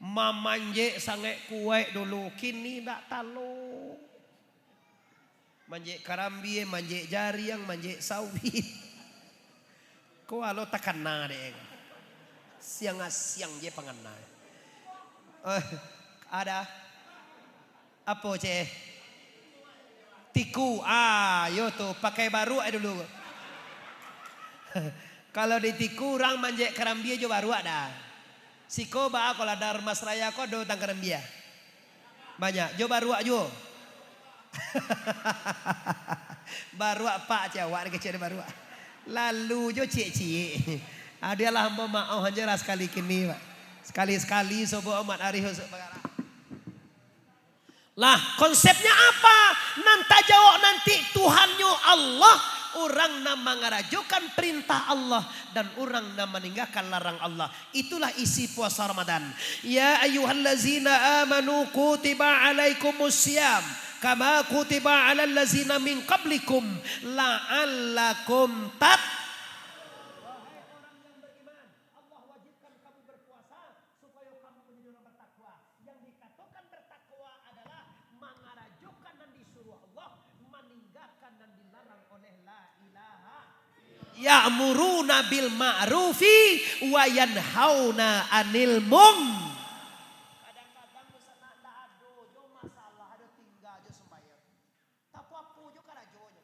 Mamanjek sangaik kuaik dulu, kini ndak talok. Manjek karambia, manjek jariang, manjek sawit. Ko alo takana dek e. Siang-siang je pangana. Eh, ada. Apo, ceh? Tiku. Ah, yo tu, pakai baruak ai dulu. Kalau di Tiku, urang manjek karambia jo baruak dah. Siko baa, kalau ado Damas Raya ko ado batang karambia? Banyak. Jo baruak juo? Baruak pak, ceh, awak ni kecek ado baruak. Lalu jo ciek-ciek. Adialah ambo maoh ajo lah sakali kini, Pak. Sakali-sakali sobok Mat Arif usuk pagara. Lah, konsepnya apa? Nan tajawab nanti Tuhannyo Allah, urang nan mangarajokan perintah Allah, dan urang nan maninggakan larang Allah. Itulah isi puasa Ramadan. Ya ayyuhallazina amanu kutiba alaikumus siyam kama kutiba alal lazina min qablikum la'allakum tat- Wahai orang yang beriman, Allah wajibkan kamu berpuasa Yang dikatokan bertakwa adalah mangarajokan nan disuruah Allah, maninggakan nan dilarang oleh la ilaha. Ya'muruna bil ma'rufi wa yanhauna 'anil mung. Kadang-kadang di sana ndak ado jo masalah, ado tingga jo sumbayang. Tapuapo jo karajonyo.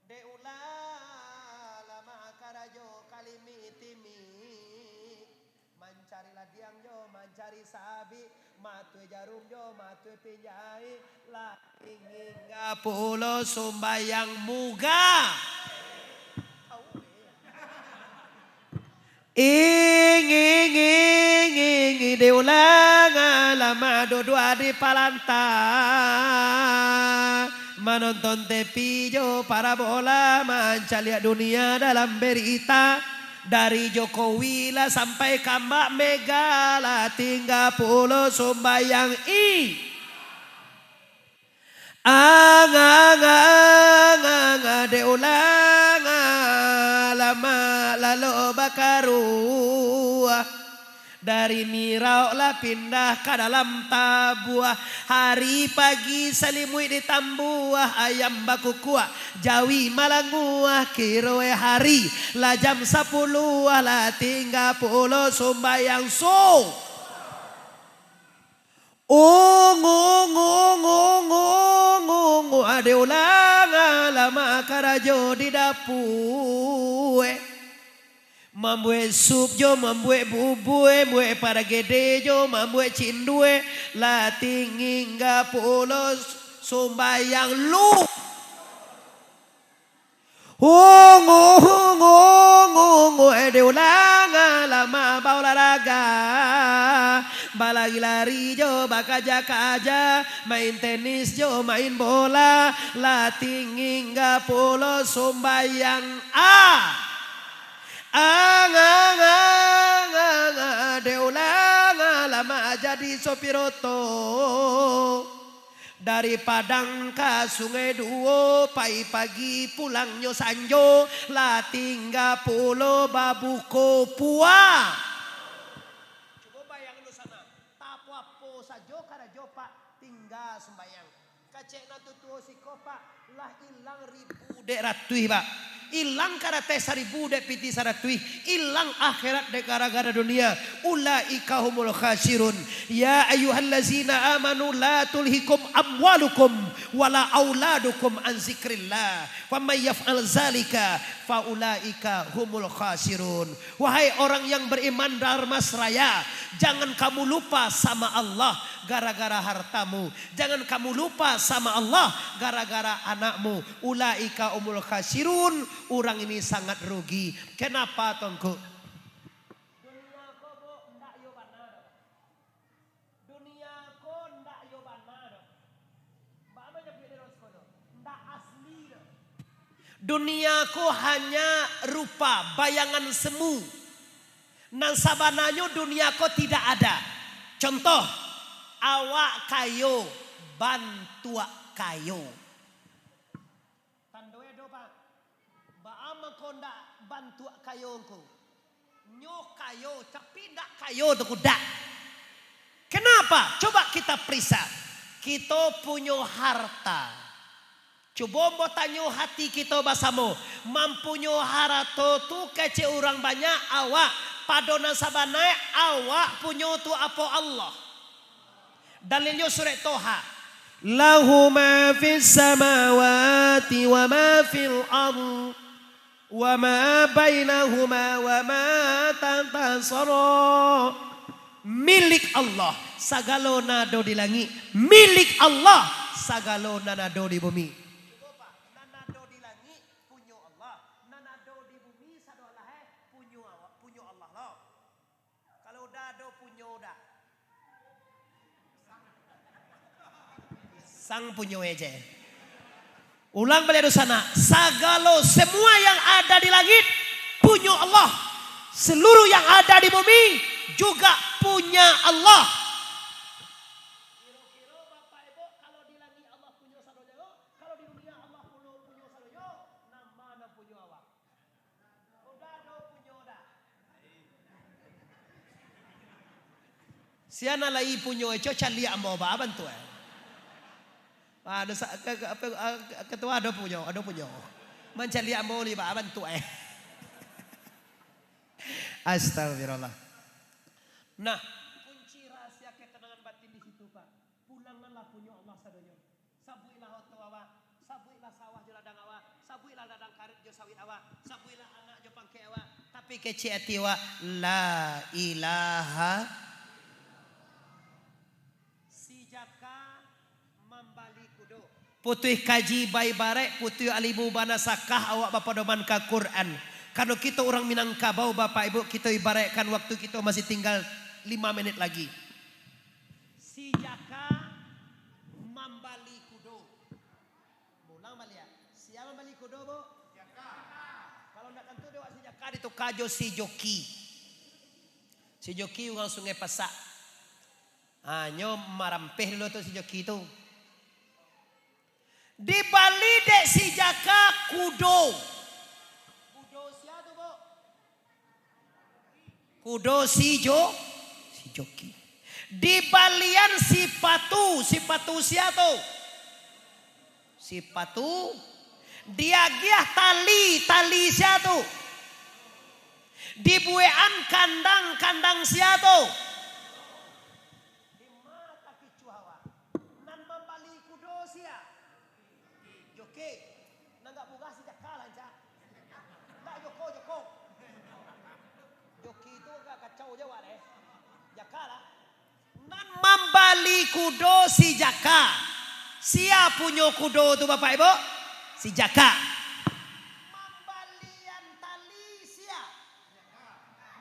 Dek ulah lamak karajo kalimik-timik, mancari ladiang jo mancari sabik, matui jarum jo matui pinjaik, lah ingin pulo sumbayang muga. Ing, ing, ing, ing, ing, dek ulah lamak duduak di palanta, manonton T V jo parabola, mancaliak dunia dalam berita. Dari Jokowi lah sampai ka Mbak Mega, lah tingga pulo sumbayang i. Ang, ang, ang, ang, ang, dek ulah lamak lalok bakaruah. Dari mirauk lah pindah ka dalam tabuah. Hari pagi salimuik ditambuah, ayam bakukuak, jawi malanguah. Kiroe hari lah jam sapuluah, lah tingga pulo sumbayang so. Ung, ung, ung, ung, ung, ung, ade ulang lamak karajo di dapue. Mambuek sup jo, mambuek bubue, mambuek paragede jo, mambuek cindue, lah tingga pulo sumbayang lu. Ungu, ungu, ungu, eh, diulang, ah, lamak baolahraga. Balari-lari jo, bakaja-kaja, main tenis jo, main bola, lah tingga pulo sumbayang. Ah! Ang, ang, ang, ang, ah, diulang, ah, lamak jadi sopir oto. Dari Padang ka Sungai Duo, pai pagi pulangnyo sanjo, lah tingga pulo babuko puah. Cubo bayangkan di sana, tapo-apo sajo karajo, Pak, tingga sumbayang. Kecek nan tutuo siko, Pak, lah ilang ribu dek ratuih, Pak. Ilang karateh saribu dek pitih saratuih, ilang akhirat dek gara-gara dunia. Ulaika humul khasirun. Ya ayyuhallazina amanu la tulhikum amwalukum wala auladukum an zikrillah. Wa may yaf'al zalika fa ulaika humul khasirun. Wahai orang yang beriman, Darmasraya, jangan kamu lupa sama Allah gara-gara hartamu. Jangan kamu lupa sama Allah gara-gara anakmu. Ulaika humul khasirun, urang ini sangat rugi. Kenapa, Tuangku? Dunia ko, Buk, ndak yo bana doh. Dunia ko ndak yo bana doh. Baa mah nyabuik di dalam siko tu? Ndak asli doh. Dunia ko hanya rupa, bayangan semu. Nan sabananyo dunia ko tidak ada. Contoh, awak kayo, bantuak kayo. Tando edo, Pak. Baa mangko ndak bantuak kayo ngku? Nyo kayo, tapi ndak kayo tu kudak. Kenapa? Coba kita periksa. Kito punyo harta. Cubo ambo tanyo hati kito basamo, mampunyo harato tu kecek urang banyak, awak, pado nan sabanae, awak punyo tu apo Allah? Dalilnyo surek Toha. Lahu ma fis samawati wa ma fil ard. Wa ma bainahuma wa ma tahtas sara. Milik Allah sagalo nan ado di langik, milik Allah sagalo nan ado di bumi. Cubo, Pak, nan ado di langik punyo Allah, nan ado di bumi sadolah, eh, punyo awak, punyo Allah lo. Kalau udah ado punyo udah. Sang punyo eje. Ulang baliak di sana. Sagalo semua yang ada di langit punyo Allah. Seluruh yang ada di bumi juga punya Allah. Kiro-kiro Bapak Ibu, kalau di langit Allah punyo sadonyo, kalau di dunia Allah punyo, punyo sadonyo, nan ma nan punyo awak? Udah ado punyo dah. Sia nan lai punyo, co caliak ambo, baa bantuak e. Ado sa-, ka-, ka-, apa, ah, ketua ado punyo, ado punyo. Mancaliak ambo li, baa bantuak e. Astagfirullah. Nah, kunci rahasia ketenangan batin di situ, Pak. Pulanganlah punyo Allah sadonyo. Sabuiklah oto awak, sabuiklah sawah jo ladang awak, sabuiklah ladang karet jo sawit awak, sabuiklah anak jo pangkek awak, tapi kecek ati awak, la ilaha. Si Jaka mambali kudo. Putuih kaji baibaraik putuih alimu banasakah awak bapadoman ka Quran. Karano kito urang Minangkabau, Bapak Ibu, kito ibaraikkan waktu kito masih tinggal lima menit lagi. Si Jaka mambali kudo. Ulang baliak. Sia mambali kudo, Bu? Jaka. Kalau ndak tantu dek awak si Jaka dituka jo si Joki. Si Joki urang Sungai Pasak. Ha, nyo marampeh dulu tu si Joki tu. Dibali dek si Jaka kudo. Kudo sia tu, Bu? Kudo si Jo-, si Joki. Dibalian sipatu, sipatu sia tu? Sipatu. Diagiah tali, tali sia tu? Dibuekan kandang, kandang sia tu? Di ma takicuah awak? Nan mambali kudo sia? Joki. Nan agak murah si Jaka lah, Cak. Ndak Joko, Joko. Joki tu agak kacau jo awak deh. Jaka lah. Nan mambali kudo si Jaka. Sia punyo kudo tu, Bapak Ibu? Si Jaka. Mambalian tali sia?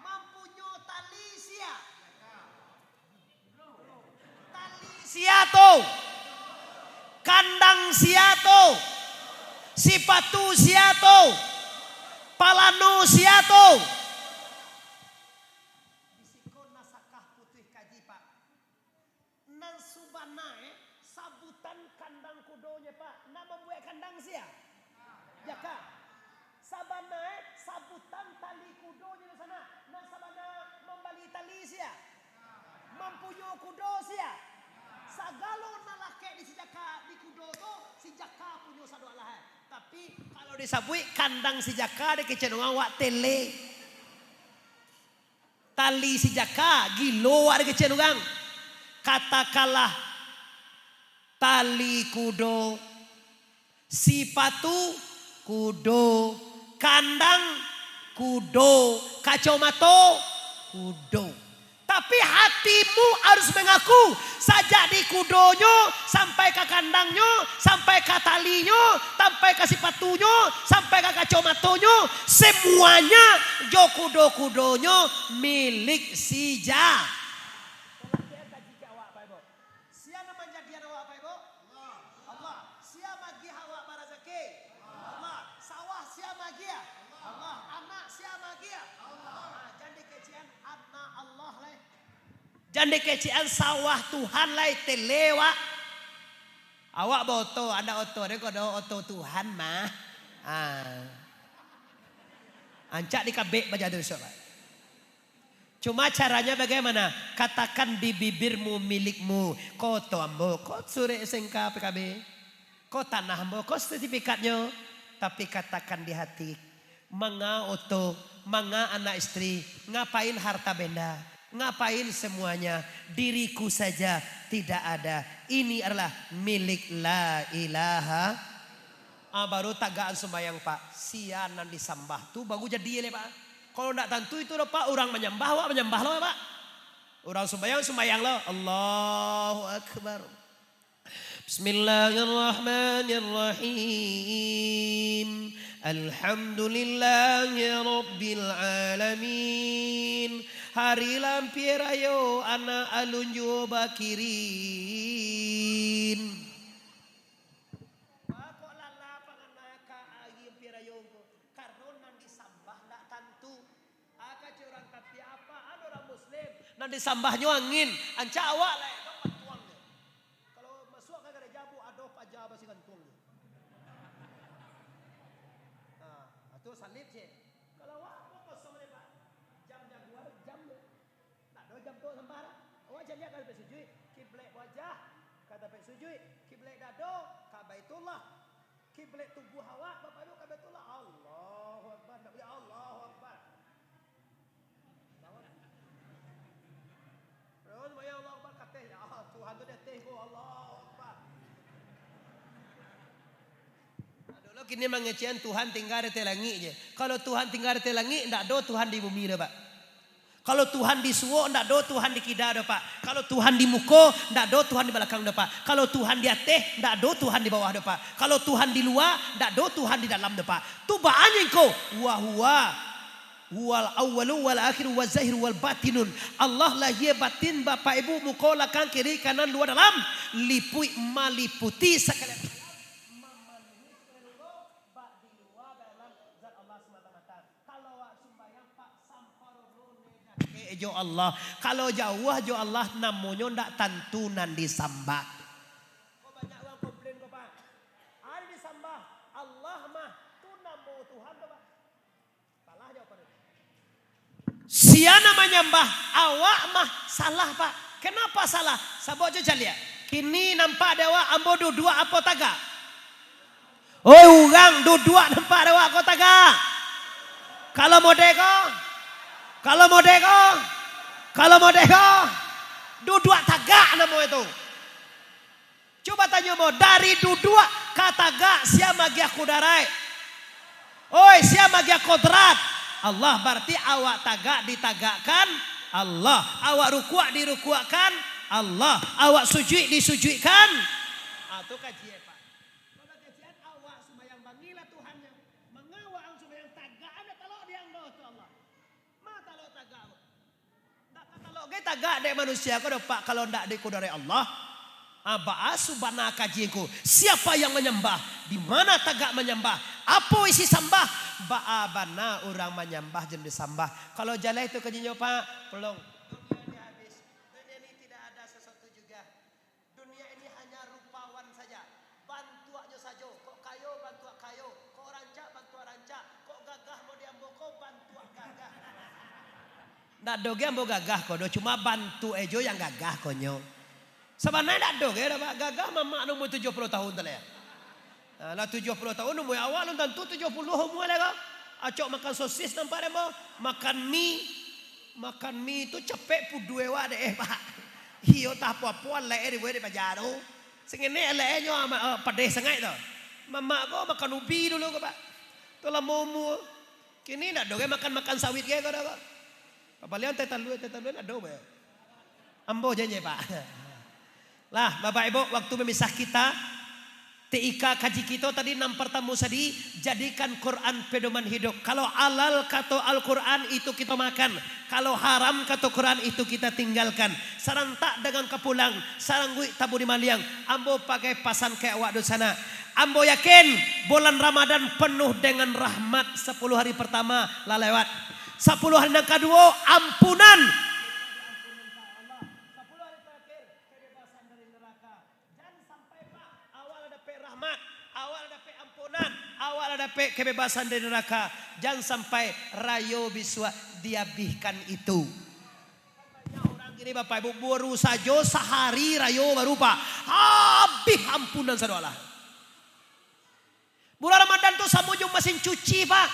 Mampunyo tali sia? Tali sia tu? Kandang sia tu? Sipatu sia tu? Palano sia tu? Di siko nasakah putuih kaji, Pak. Nan subana e, sabutan kandang kudonyo, Pak. Nan mambuek kandang sia? Jaka. Sabana e, sabutan tali kudonyo di sana. Nan sabana mambali tali sia? Mampunyo kudo sia? Sagalo nan lakek di si Jaka, di kudo tu, si Jaka punyo sado alah e. Tapi, kalau disabuik kandang si Jaka, dikecek urang awak tele. Tali si Jaka, gilo awak dikecek urang. Katakanlah, tali kudo, sipatu kudo, kandang kudo, kacomato kudo. Tapi hatimu harus mangaku, sajak di kudonyo, sampai ka kandangnyo, sampai ka talinyo, sampai ka sipatunyo, sampai ka kacomatonyo, semuanya jo kudo-kudonyo milik si Ja-. Sia nan manjadian awak, Bapak Ibu? Allah. Sia magiah awak barasaki? Allah. Sawah sia magiah? Allah. Anak sia magiah? Allah. Ah, jan dikecekan anak Allah lai. Jan dikecekan sawah Tuhan lai, tele awak. Awak baoto, andak oto, dek ko do oto Tuhan mah. Ah. Ancak dikabek baja tu, Pak. Cuma caranya bagaimana? Katakan di bibirmu milikmu, ko oto ambo, ko surek S M K P K B, ko tanah ambo, ko sertifikatnyo. Tapi katakan di hati, manga oto, manga anak istri, ngapain harta benda, ngapain semuanya, diriku saja tidak ada. Ini adalah milik la ilaha. Ah, baru tagakan sumbayang, Pak. Sia nan disambah tu baru jadi lai, Pak. Kalau ndak tantu itu doh, Pak, urang manyambah, awak manyambah lo, Pak. Urang sumbayang, sumbayang lo. Allahu Akbar. Bismillahirrahmanirrahim. Alhamdulillahirabbil alamin. Hari lampia rayo anak alun juo bakirin. Baa kok lala pangana ka ari ampia rayo ko? Karano nan disambah ndak tantu. Aka cek urang kafir, apo ado urang muslim? Nan disambahnyo angin, ancak awak lai, ado pantuangnyo. Kalau masuak ka gareja, Bu, ado paja basi gantuangnyo. Nah, tu salib cek. Kalau awak apo kosong ni, Pak? Jam jaguar, jam tu. Ndak ado jam tu sambah dah. Awak cek Inyo ka tampek sujuik, kiblat wajah ka tampek sujuik, kiblat dado ka Baitullah, kiblat tubuah awak, Bapak Ibu, ka Baitullah. Allahu Akbar, ndak buliah Allahu Akbar. Lawan. Lawan sumbayang Allahu Akbar ka ateh, ya Allah, Tuhan tu di ateh ko, Allahu Akbar. Nah, dulu kini mangecekan Tuhan tingga di ateh langik je. Kalau Tuhan tingga di ateh langik, ndak ado Tuhan di bumi doh, Pak. Kalau Tuhan di suok, ndak ado Tuhan di kida doh, Pak. Kalau Tuhan di muko, ndak ado Tuhan di balakang doh, Pak. Kalau Tuhan di ateh, ndak ado Tuhan di bawah doh, Pak. Kalau Tuhan di lua, ndak ado Tuhan di dalam doh, Pak. Tu baa nyo ko, wa huwa, huwal awwalu wal akhiru wa zahiru wal batinun. Allah lahia batin, Bapak Ibu, muko, lakang, kiri, kanan, lua, dalam, lipuik, maliputi sakalian. Mamanuhi sakalian, bak di lua, bak dalam, zat Allah samata-mata. Kalau awak sumbayang, Pak, samparono ne dakek jo Allah. Kalau jauah jo Allah, namonyo ndak tantu nan disambah. Ko banyak urang komplain ko, Pak. Ari disambah, Allah mah, tu namo Tuhan tu, Pak. Salah jawaban itu. Sia nan manyambah, awak mah salah, Pak. Kenapa salah? Sabab jo caliak. Kini nampak dek awak ambo duduak apo tagak? Oi, urang duduak nampak dek awak ko tagak? Kalau model ko? Kalau model ko? Kalau model ko? Duduak tagak namo itu. Cubo tanyo mo, dari duduak ka tagak, sia magiah kudaraik? Oi, sia magiah kodrat? Allah. Bararti awak tagak ditagakkan Allah. Awak rukuak dirukuakkan Allah. Awak sujuik disujuikkan. Ah, tu kaji, Pak. Kalau kajian awak sumbayang bangilah Tuhannyo. Manga awak ang sumbayang tagak, ado talok di ang doh tu Allah. Ma talok tagak ko? Ndak ka talok gai tagak dek manusia ko doh, Pak, kalau ndak dikudarai Allah. Ah, baa subana kaji ko? Siapa yang manyambah? Di mana tagak manyambah? Apo isi sambah? Baa bana urang manyambah jo disambah? Kalau jaleh tu kajinyo, Pak, pulang. Dunia ini habis. Dunia ini tidak ada sesuatu juga. Dunia ini hanya rupawan saja. Bantuaknyo sajo. Kok kayo, bantuak kayo. Kok rancak, bantuak rancak. Kok gagah model ambo ko, bantuak gagah. Ndak ado ge ambo gagah ko doh, cuma bantuak e jo yang gagah ko nyo. Sabananyo ndak ado ge doh, Pak. Gagah mamak nan umua tujuah puluah tahun tu lai. Nah, lah tujuah puluah tahun umua awak, alun tantu tujuah puluah umua lai ko. Acok makan sosis nampak dek ambo, makan mi. Makan mi tu capek puduih awak dek e, Pak. Iyo, tah apo-apo alek e dibuek di paja tu. Sangenek alek e nyo, eh, padeh sangaik tu. Mamak ko makan ubi dulu ko, Pak. Tu lamo umua. Kini ndak ado ge makan-makan sawit ge ko doh ko. Pabalian teh talua, teh talua ndak ado be. Ambo janji, Pak. Lah, Bapak Ibu, waktu memisah kita, T I K kaji kito tadi nan partamo tadi, jadikan Quran pedoman hidup. Kalau halal kato Al-Quran, itu kito makan. Kalau haram kato Quran, itu kita tinggalkan. Sarantak dangan ka pulang, sarangguik tabuni maliang. Ambo pagai pasan ka awak dunsanak. Ambo yakin, bulan Ramadan penuh dengan rahmat. Sapuluah hari partamo lah lewat. Sapuluah hari nan kaduo, ampunan. Sapuluah hari terakhir, kebebasan dari neraka. Jan sampai, Pak, awak lah dapek rahmat, awak lah dapek ampunan, awak lah dapek kebebasan dari neraka. Jan sampai rayo bisuak diabihkan itu. Banyak urang kini, Bapak Ibu, baru sajo sahari rayo baru, Pak, abih ampunan sadolah. Bulan Ramadan tu samo jo masin cuci, Pak.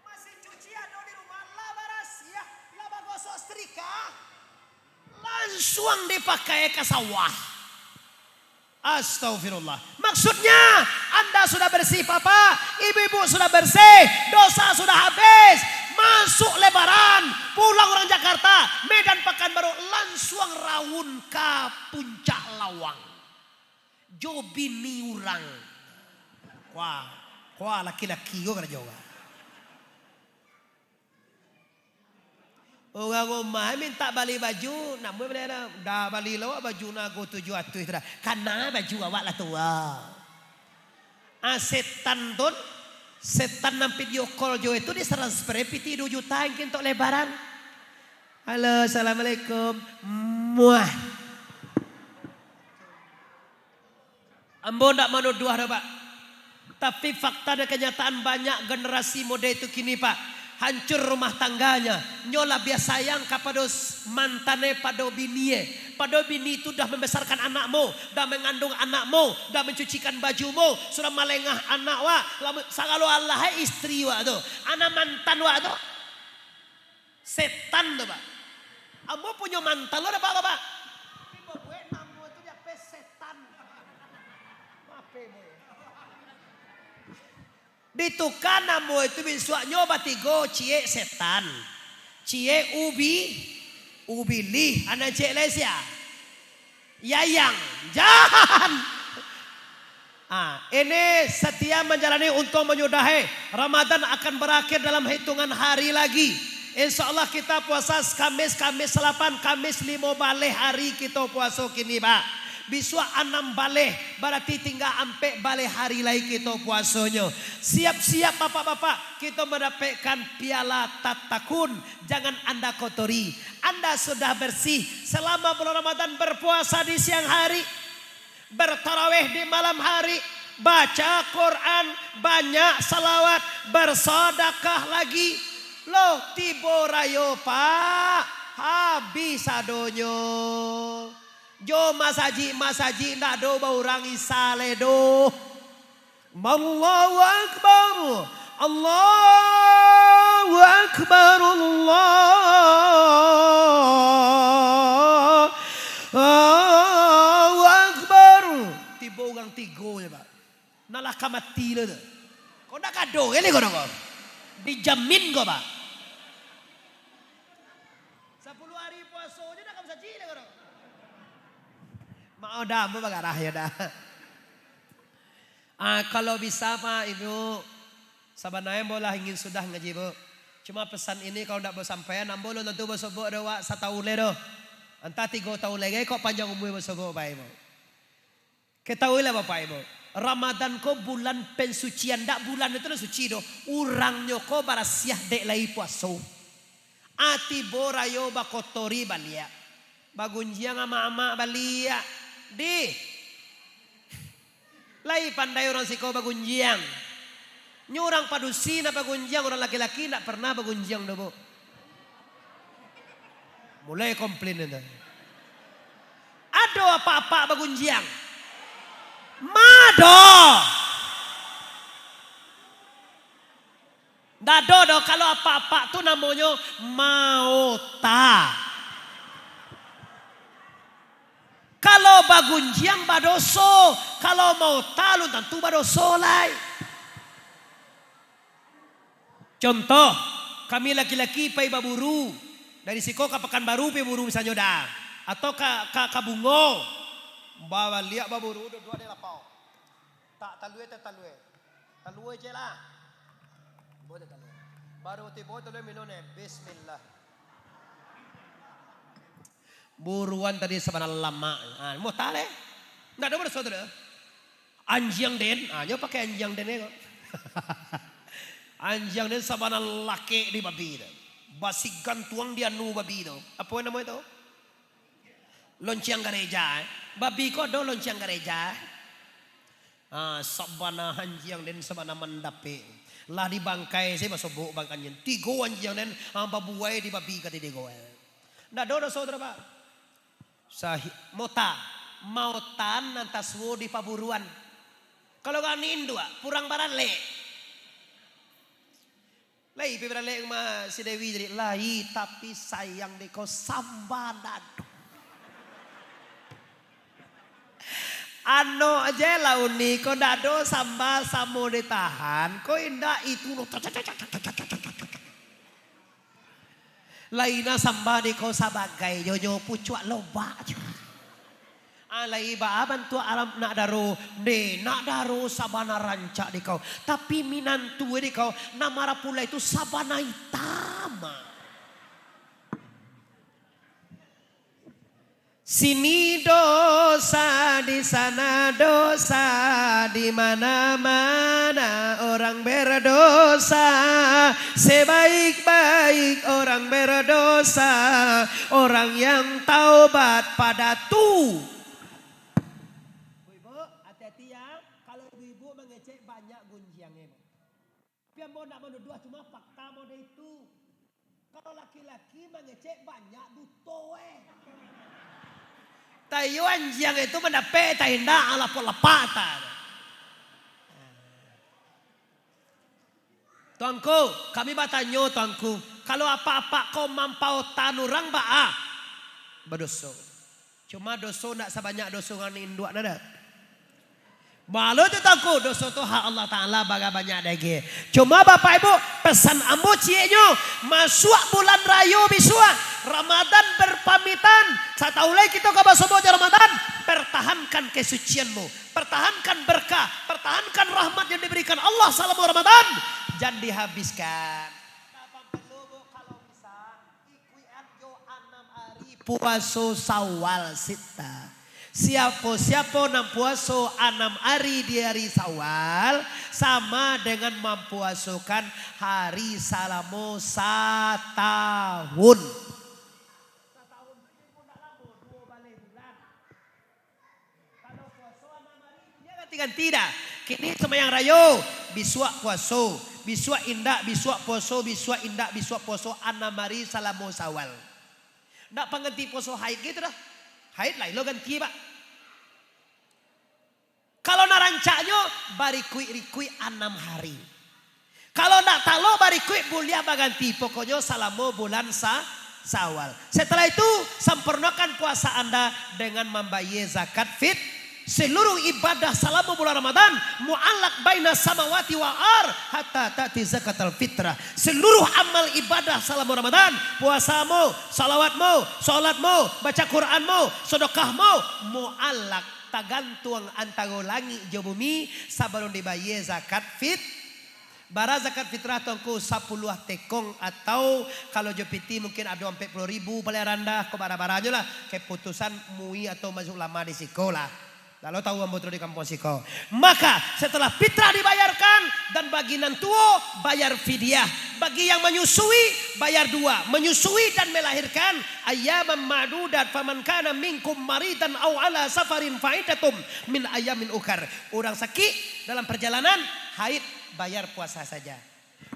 Masin cuci ado di rumah, lah barasiah, lah bagosok setrika, lansuang dipakai ka sawah. Astagfirullah. Maksudnya, anda sudah bersih, Bapak, ibu-ibu sudah bersih, dosa sudah habis, masuk Lebaran, pulang urang Jakarta, Medan Pekanbaru, lansuang raun ka Puncak Lawang. Jo bini urang. Wah, wah, laki-laki ko karajo ko. Urang rumah mintak bali baju, namuah bali lah. Dah bali lo baju nago tujuah ratuih tu dah. Kana baju awak lah tuo. Ah, setan tu, setan nan video call jo itu ditransfer pitih duo juta mungkin untuak Lebaran. Halo, assalamualaikum. Muah. Ambo ndak manuduah doh, Pak. Tapi fakta dan kenyataan banyak generasi model itu kini, Pak. Hancur rumah tangganya, nyo labiah sayang kapado s-, mantannyo pado bininyo. Pado bini tu dah mambesarkan anakmu, dah mangandung anakmu, dah mancucikan bajumu, sudah malengah anak wak, lamun sagalo alah istri wak tu. Anak mantan wak tu, setan tu, Pak. Ambo punyo mantan lo dapek ko, Pak. Tapi babuek namo tu di HP setan. Mape mo. Dituka namo itu bisuaknyo batigo, ciek setan, ciek ubi, ubilih, anak ciek lai sia? Yayang, jan. Ah, ini setia menjalani untuk menyudahi. Ramadan akan berakhir dalam hitungan hari lagi. Insya Allah kita puasa Kamis, Kamis salapan, Kamis limo baleh hari kito puaso kini, Pak. Bisuak anam baleh, barati tingga ampek baleh hari lai kito puasonyo. Siap-siap, bapak-bapak, kito mandapekkan piala tatakun. Jangan anda kotori. Anda sudah bersih selama bulan Ramadan, berpuasa di siang hari, bertarawih di malam hari, baca Quran, banyak salawat, bersedekah lagi. Loh, tibo rayo, Pak, habis sadonyo. Jo masajik-masajik ndak ado baurang Isa lai doh. Allahu Akbar, Allahu Akbar, Allahu Akbar. Tibo urang tigo je, Pak. Nak lah ka mati lo tu. Kok ndak kado kali ko, ko? Dijamin ko, Pak. Sapuluah hari puaso je ndak ka masajik lai ko. Mak oda, ambo bagarah yo dah. Ah, kalau bisa, Pak, Ibu, sabananyo ambo lah ingin sudah ngaji, Bu. Cuma pesan ini kalau ndak basampaian, ambo lun tantu basobok doh, Wak, satahun lai doh. Antah tigo tahun lai, kok panjang umua basobok, Pak, Ibu. Ketahuilah, Bapak Ibu, Ramadan ko bulan pensucian, dak bulan itu lah suci doh. Urangnyo ko barasiah dek lai puaso. Ah, tibo rayo bakotori baliak. Bagunjiang amak-amak baliak. Dih. Lai pandai urang siko bagunjiang. Nyo urang padusi nak bagunjiang, urang laki-laki ndak pernah bagunjiang doh, Bu. Mulai komplain itu. Ado apak-apak bagunjiang? Mado. Ndak ado doh, kalau apak-apak tu namonyo maota. Kalau bagunjiang badoso, kalau maota alun tantu badoso lai. Contoh, kami laki-laki pai baburu, dari siko ka Pakanbaru pai buru misalnyo dah, atau ka, ka, ka Bungo, babaliak baburu, duduak di lapau. Tak talue, tak talue. Talue je lah. Boleh talue. Baru tibo talue minum eh. Bismillah. Buruan tadi sabana lamak. Ah, mau taleh. Ndak ada berasa tu dah. Anjiang den. Ah, nyo pakai anjiang den ko. Anjiang den sabana lakek di babi tu. Basi gantuang di anu babi tu. Apa nama itu? Lonceng gareja, eh. Babi ko ado lonceng gareja. Ah, sabana anjiang den sabana mandapek. Lah di bangkai se basobok bangkai anjiang. Tigo anjiang den, ah, babuai di babi ka tigo, eh. Ndak ado doso tu, Pak. Sahi-, mota, maotan nan tasuo di paburuan. Kalau urang ninduak, purang baralek. Lai pai baralek rumah si Dewi jadi, lai, tapi sayang dek ko samba ndak ado. Anok je lah uni ko ndak ado samba samo ditahan, ko indak itu lo. Lai na samba dek ko sabagai jo nyo pucuak lobak. Alai baa bantuak alam nak daro, nde nak daro sabana rancak dek kau. Tapi minantu dek kau, nan marapulai tu sabana itam. Sini dosa, di sana dosa, di mana-mana orang berdosa. Sebaik-baik orang berdosa, orang yang taubat pada tu. Bu, ibu, hati-hati ya, kalau ibu-ibu mangecek banyak gunjiangnyo, Bu. Tapi Ambo ndak manuduah, cuma fakta mode itu. Kalau laki-laki mangecek banyak duto, eh. Tayo anjiang itu mandapek, taindak, lapok-lapak, ta. Tuangku, kami batanyo, Tuangku, kalau apak-apak ko mampaotan urang baa? Badoso. Cuma doso ndak sabanyak doso urang induak nada. Balo tu, Tuangku, doso tu hak Allah Ta'ala, bara banyak daging. Cuma Bapak Ibu, pesan ambo cieknyo, masuak bulan rayo bisuak, Ramadan berpamitan, satahun lai kito ka basomo jo Ramadan, pertahankan kesucianmu. Pertahankan berkah, pertahankan rahmat yang diberikan Allah salamo Ramadan. Jan dihabiskan. Kapan perlu, Bu, kalau bisa, ikuikan jo anam ari puaso Syawal sita. Siapo-siapo nan puaso anam ari di ari Syawal, sama dengan mampuasokan hari salamo satahun. Satahun tu jadi pun dak lamo, duo baleh bulan. Kalau puaso anam ari, inyo ganti-ganti dah. Kini sumbayang rayo, bisuak puaso, bisuak indak, bisuak puaso, bisuak indak, bisuak puaso, anam ari salamo Syawal. Ndak pangganti puaso haid gitu dah. Haid lai lo ganti, Pak. Kalau nak rancaknyo, barikuik-rikuik anam hari. Kalau ndak talok barikuik, buliah baganti. Pokoknyo salamo bulan sa-, Syawal. Setelah itu, sempurnakan puasa anda dengan mambayie zakat fit-, seluruh ibadah salamo bulan Ramadan, mu'allaq baina samawati wa ar, hatta ta'ti zakatal fitrah. Seluruh amal ibadah salamo Ramadan, puasamu, salawatmu, salatmu, baca Quranmu, sedekahmu, mu'allaq, tagantuang antaro langik jo bumi sabalun dibayie zakat fit-, Bara zakat fitrah tu, Tuangku, sapuluah tekong, atau kalau jo piti mungkin ado ampek puluah ribu paling randah, ko bara-baranyo lah, keputusan MUI atau majelis ulama di siko lah. Lalu tahu ambo tu di kampuang siko. Maka, setelah fitrah dibayarkan, dan bagi nan tuo, bayar fidyah. Bagi yang manyusui, bayar dua. Manyusui dan melahirkan, ayyaman ma'dudat, faman kana minkum maridan au ala safarin fa'iddatum min ayyamin ukhar. Urang sakik dalam perjalanan, haid, bayar puasa saja.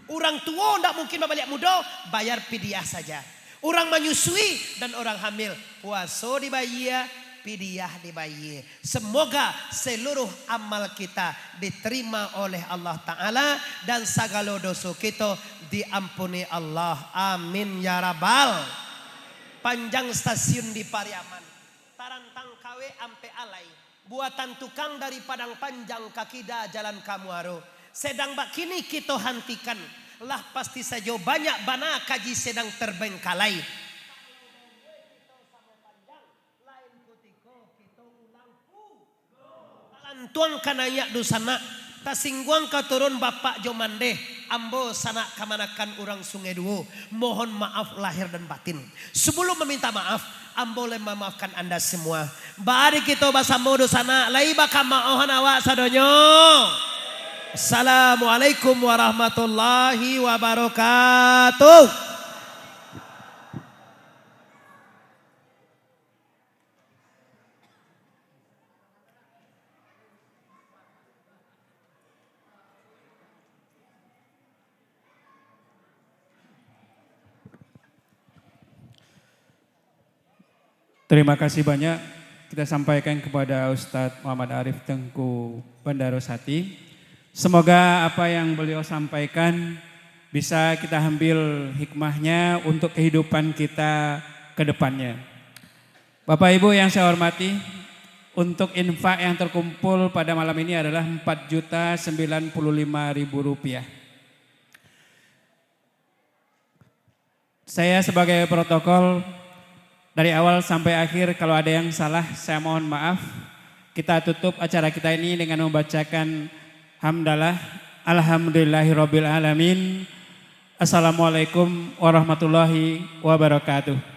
Urang tuo ndak mungkin babaliak mudo, bayar pidiah saja. Urang manyusui dan urang hamil, puaso dibayie, pidiah dibayie. Semoga seluruh amal kita diterima oleh Allah Ta'ala dan sagalo doso kito diampuni Allah. Amin ya rabbal. Panjang stasiun di Pariaman, tarantang kawek ampek alai. Buatan tukang dari Padang Panjang ka kida jalan ka Muaro. Sedang bakini kito hantikan, lah pasti sajo banyak bana kaji sedang terbengkalai. Talantuang ka naiak dunsanak, tasingguang ka turun bapak jo mandeh, ambo sanak kamanakan urang Sungai Duo, mohon maaf lahir dan batin. Sebelum meminta maaf, ambo lai mamaafkan anda semua. Bari kito basamo dunsanak, lai bakamaohan awak sadonyo. Assalamualaikum warahmatullahi wabarakatuh. Terima kasih banyak kita sampaikan kepada Ustadz Muhammad Arif Tengku Bandaro Sati. Semoga apa yang beliau sampaikan bisa kita ambil hikmahnya untuk kehidupan kita ke depannya. Bapak Ibu yang saya hormati, untuk infak yang terkumpul pada malam ini adalah empat juta sembilan puluh lima ribu rupiah. Saya sebagai protokol, dari awal sampai akhir, kalau ada yang salah, saya mohon maaf. Kita tutup acara kita ini dengan membacakan hamdalah. Alhamdulillahirabbil alamin. Assalamualaikum warahmatullahi wabarakatuh.